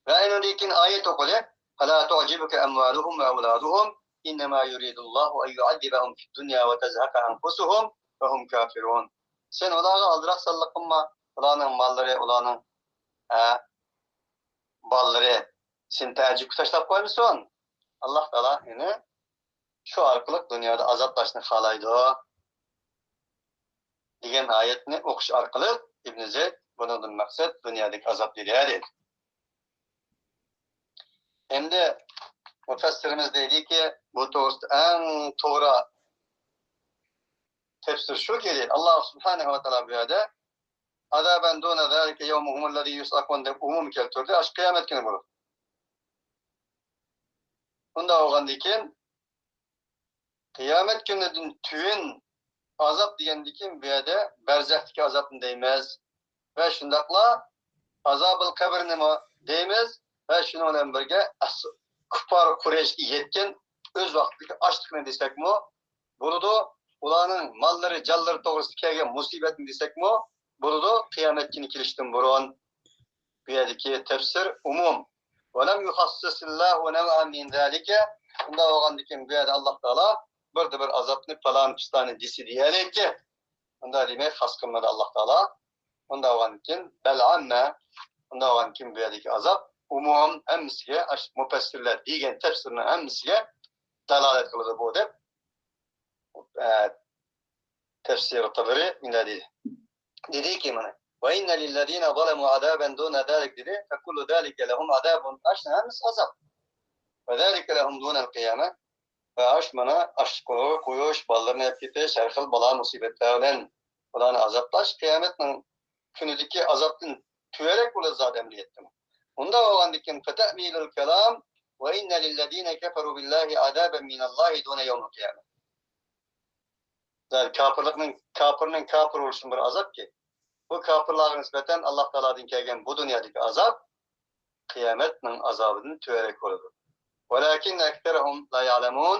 ۋە ئۇنىڭدىن كېيىن ئايەت ئوقۇدى. فلا تعجبك أموالهم وأولادهم إنما يريد الله أن يعذبهم في الدنيا وتزهق أنفسهم وهم كافرون. سەن ئۇلارغا ئالدىراپ ساللىقىنما، ئۇلارنىڭ ماللىرى، ئۇلارنىڭ، ئە، بالىلىرى سېنى تەئەججۈپكە تاشلاپ قويمىسۇن. ئاللاھ تائالا يەنە شۇ ئارقىلىق دۇنيادا ئازابلاشنى خالايدۇ، دېگەن ئايەتنى ئوقۇش ئارقىلىق ئىبن زەيد بۇنىڭدىن مەقسەت دۇنيادىكى ئازاب دېدى، دەيدۇ. ئەمدى مۇپەسسىرىمىز دەيدىكى، بۇ توغرىسىدا ئەڭ توغرا تەپسىر شۇكى، دەيدۇ، ئاللاھ سۇبھانەھۇ ۋە تائالا بۇ يەردە «عذابا دون ذلك يوم هم الذي يصعقون» دەپ ئومۇم كەلتۈردى. ئاشۇ قىيامەت كۈنى بولىدۇ. ئۇنداق بولغاندىكىن، قىيامەت كۈنىدىن تۆۋەن ئازاب دېگەندىكىن، بۇ يەردە بەرزەختىكى ئازابنى دەيمىز ۋە شۇنداقلا ئازابىل قەبرىنىمۇ دەيمىز ۋە شۇنىڭ بىلەن بىرگە ئەس-، كۇپپار قۇرەيشكە يەتكەن ئۆز ۋاقتىدىكى ئاچلىقنى دېسەكمۇ بولىدۇ، ئۇلارنىڭ ماللىرى، جانلىرى توغرىسىدا كەلگەن مۇسىبەتنى دېسەكمۇ بولىدۇ، قىيامەت كۈنى كېلىشتىن بۇرۇن. بۇ يەردىكى تەپسىر ئومۇم. ولم يخصص الله نوعا من ذلك. ئۇنداق بولغاندىكىن، بۇ يەردە ئاللاھ تائالا بىردە بىر ئازابنى پالان پىستانى دېسە دېيەلەيتتى. ئۇنداق دېمەي، خاس قىلمىدى ئاللاھ تائالا. ئۇنداق بولغاندىكىن، بەل ئاممە. ئۇنداق بولغاندىكىن، بۇ يەردىكى ئازاب ئومۇم، ھەممىسىگە، ئاشۇ مۇپەسسىرلەر دېگەن تەپسىرنىڭ ھەممىسىگە دالالەت قىلىدۇ بۇ، دەپ، ئە، تەپسىر تەبەرى مۇنداق دېدى. دېدىكى مانا، «وإن للذين ظلموا عذابا دون ذلك» دېدى. «فكل ذلك لهم عذاب»، ئاشۇنىڭ ھەممىسى ئازاب. «وذلك لهم دون القيامة». ۋە ئاشۇ مانا ئاچلىققا قويۇش، بالىلىرىنى ئېلىپ كېتىش، ھەر خىل بالا مۇسىبەتلەر بىلەن ئۇلارنى ئازابلاش قىيامەتنىڭ كۈنىدىكى ئازابتىن تۆۋەنرەك بولىدۇ زادى ئەمەلىيەتتىمۇ. ئۇنداق بولغاندىكىن، فتأميل الكلام، «وإن للذين كفروا بالله عذابا من الله دون يوم القيامة». زادى كاپىرلىقنىڭ، كاپىرنىڭ كاپىر بولۇشىمۇ بىر ئازابكى. بۇ كاپىرلارغا نىسبەتەن ئاللاھ تائالادىن كەلگەن بۇ دۇنيادىكى ئازاب قىيامەتنىڭ ئازابىدىن تۆۋەنرەك بولىدۇ. «ولكن أكثرهم لا يعلمون».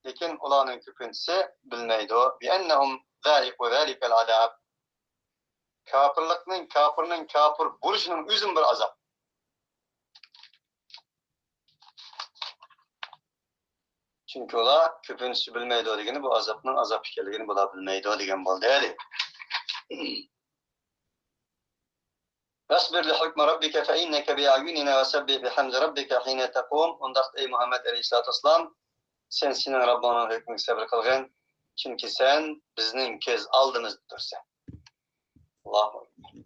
لېكىن ئۇلارنىڭ كۆپىنچىسى بىلمەيدۇ. «بأنهم ذائقو ذلك العذاب». كاپىرلىقنىڭ، كاپىرنىڭ كاپىر بولۇشىنىڭ ئۆزىمۇ بىر ئازاب. چۈنكى ئۇلار كۆپىنچىسى بىلمەيدۇ دېگىنى، بۇ ئازابنىڭ ئازاب ئىكەنلىكىنى بۇلار بىلمەيدۇ دېگەن بولدى. فاصبر لحكم ربك فإنك بأعيننا وسبح بحمد ربك حين تقوم. ئۇنداقتا ئەي مۇھەممەد ئەلەيھىسسالاتۇ ۋەسسالام، سەن سېنىڭ رەببىڭنىڭ ھۆكمىگە سەۋر قىلغىن، چۈنكى سەن بىزنىڭ كۆز ئالدىمىزدا تۇرسەن. ئاللاھۇ ئەكبەر.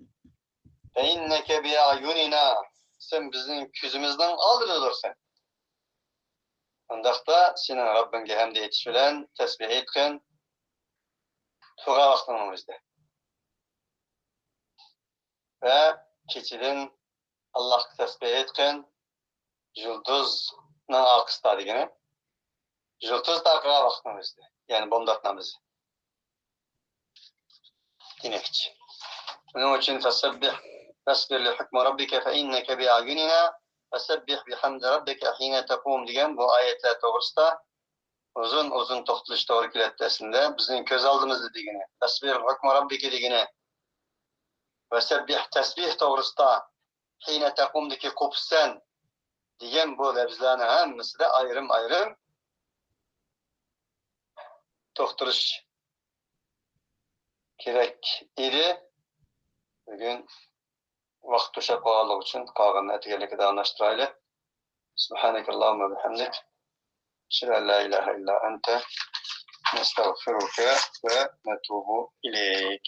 فإنك بأعيننا، سەن بىزنىڭ كۆزىمىزنىڭ ئالدىدا تۇرسەن. ئۇنداقتا سېنىڭ رەببىڭگە ھەمدە ئېيتىش بىلەن تەسبىھ ئېيتقىن، تۇرغان ۋاقتىڭنىڭ ئۆزىدە. ۋە كېچىدىن ئاللاھقا تەسبىھ ئېيتقىن، يۇلتۇزنىڭ ئارقىسىدا دېگىنى. يۇلتۇز تارقىغان ۋاقىتنىڭ ئۆزىدە، يەنى بامدات نامىزى. دېمەكچى. شۇنىڭ ئۈچۈن فەسەببىھ، فەسبىر لىھۇكمى رەببىكە فەئىننەكە بىئەيۇنىنا، فەسەببىھ بىھەمدى رەببىكە ھىنە تەقۇم دېگەن بۇ ئايەتلەر توغرىسىدا ئۇزۇن-ئۇزۇن توختىلىش توغرا كېلەتتى ئەسلىدە. بىزنىڭ كۆز ئالدىمىزدا دېگىنى، فەسبىر لىھۇكمى رەببىكە دېگىنى، فەسەببىھ، تەسبىھ توغرىسىدا، ھىنە تەقۇمدىكى قوپۇسەن دېگەن بۇ لەپزلەرنىڭ ھەممىسىدە ئايرىم-ئايرىم توختىلىش كېرەك ئىدى. بۈگۈن ۋاقىت توشاپ قالغانلىقى ئۈچۈن قالغىنىنى ئەتىگەنلىككە داۋاملاشتۇرايلى. سبحانك اللهم وبحمدك. أشهد أن لا إله إلا أنت. نستغفرك ونتوب إليك.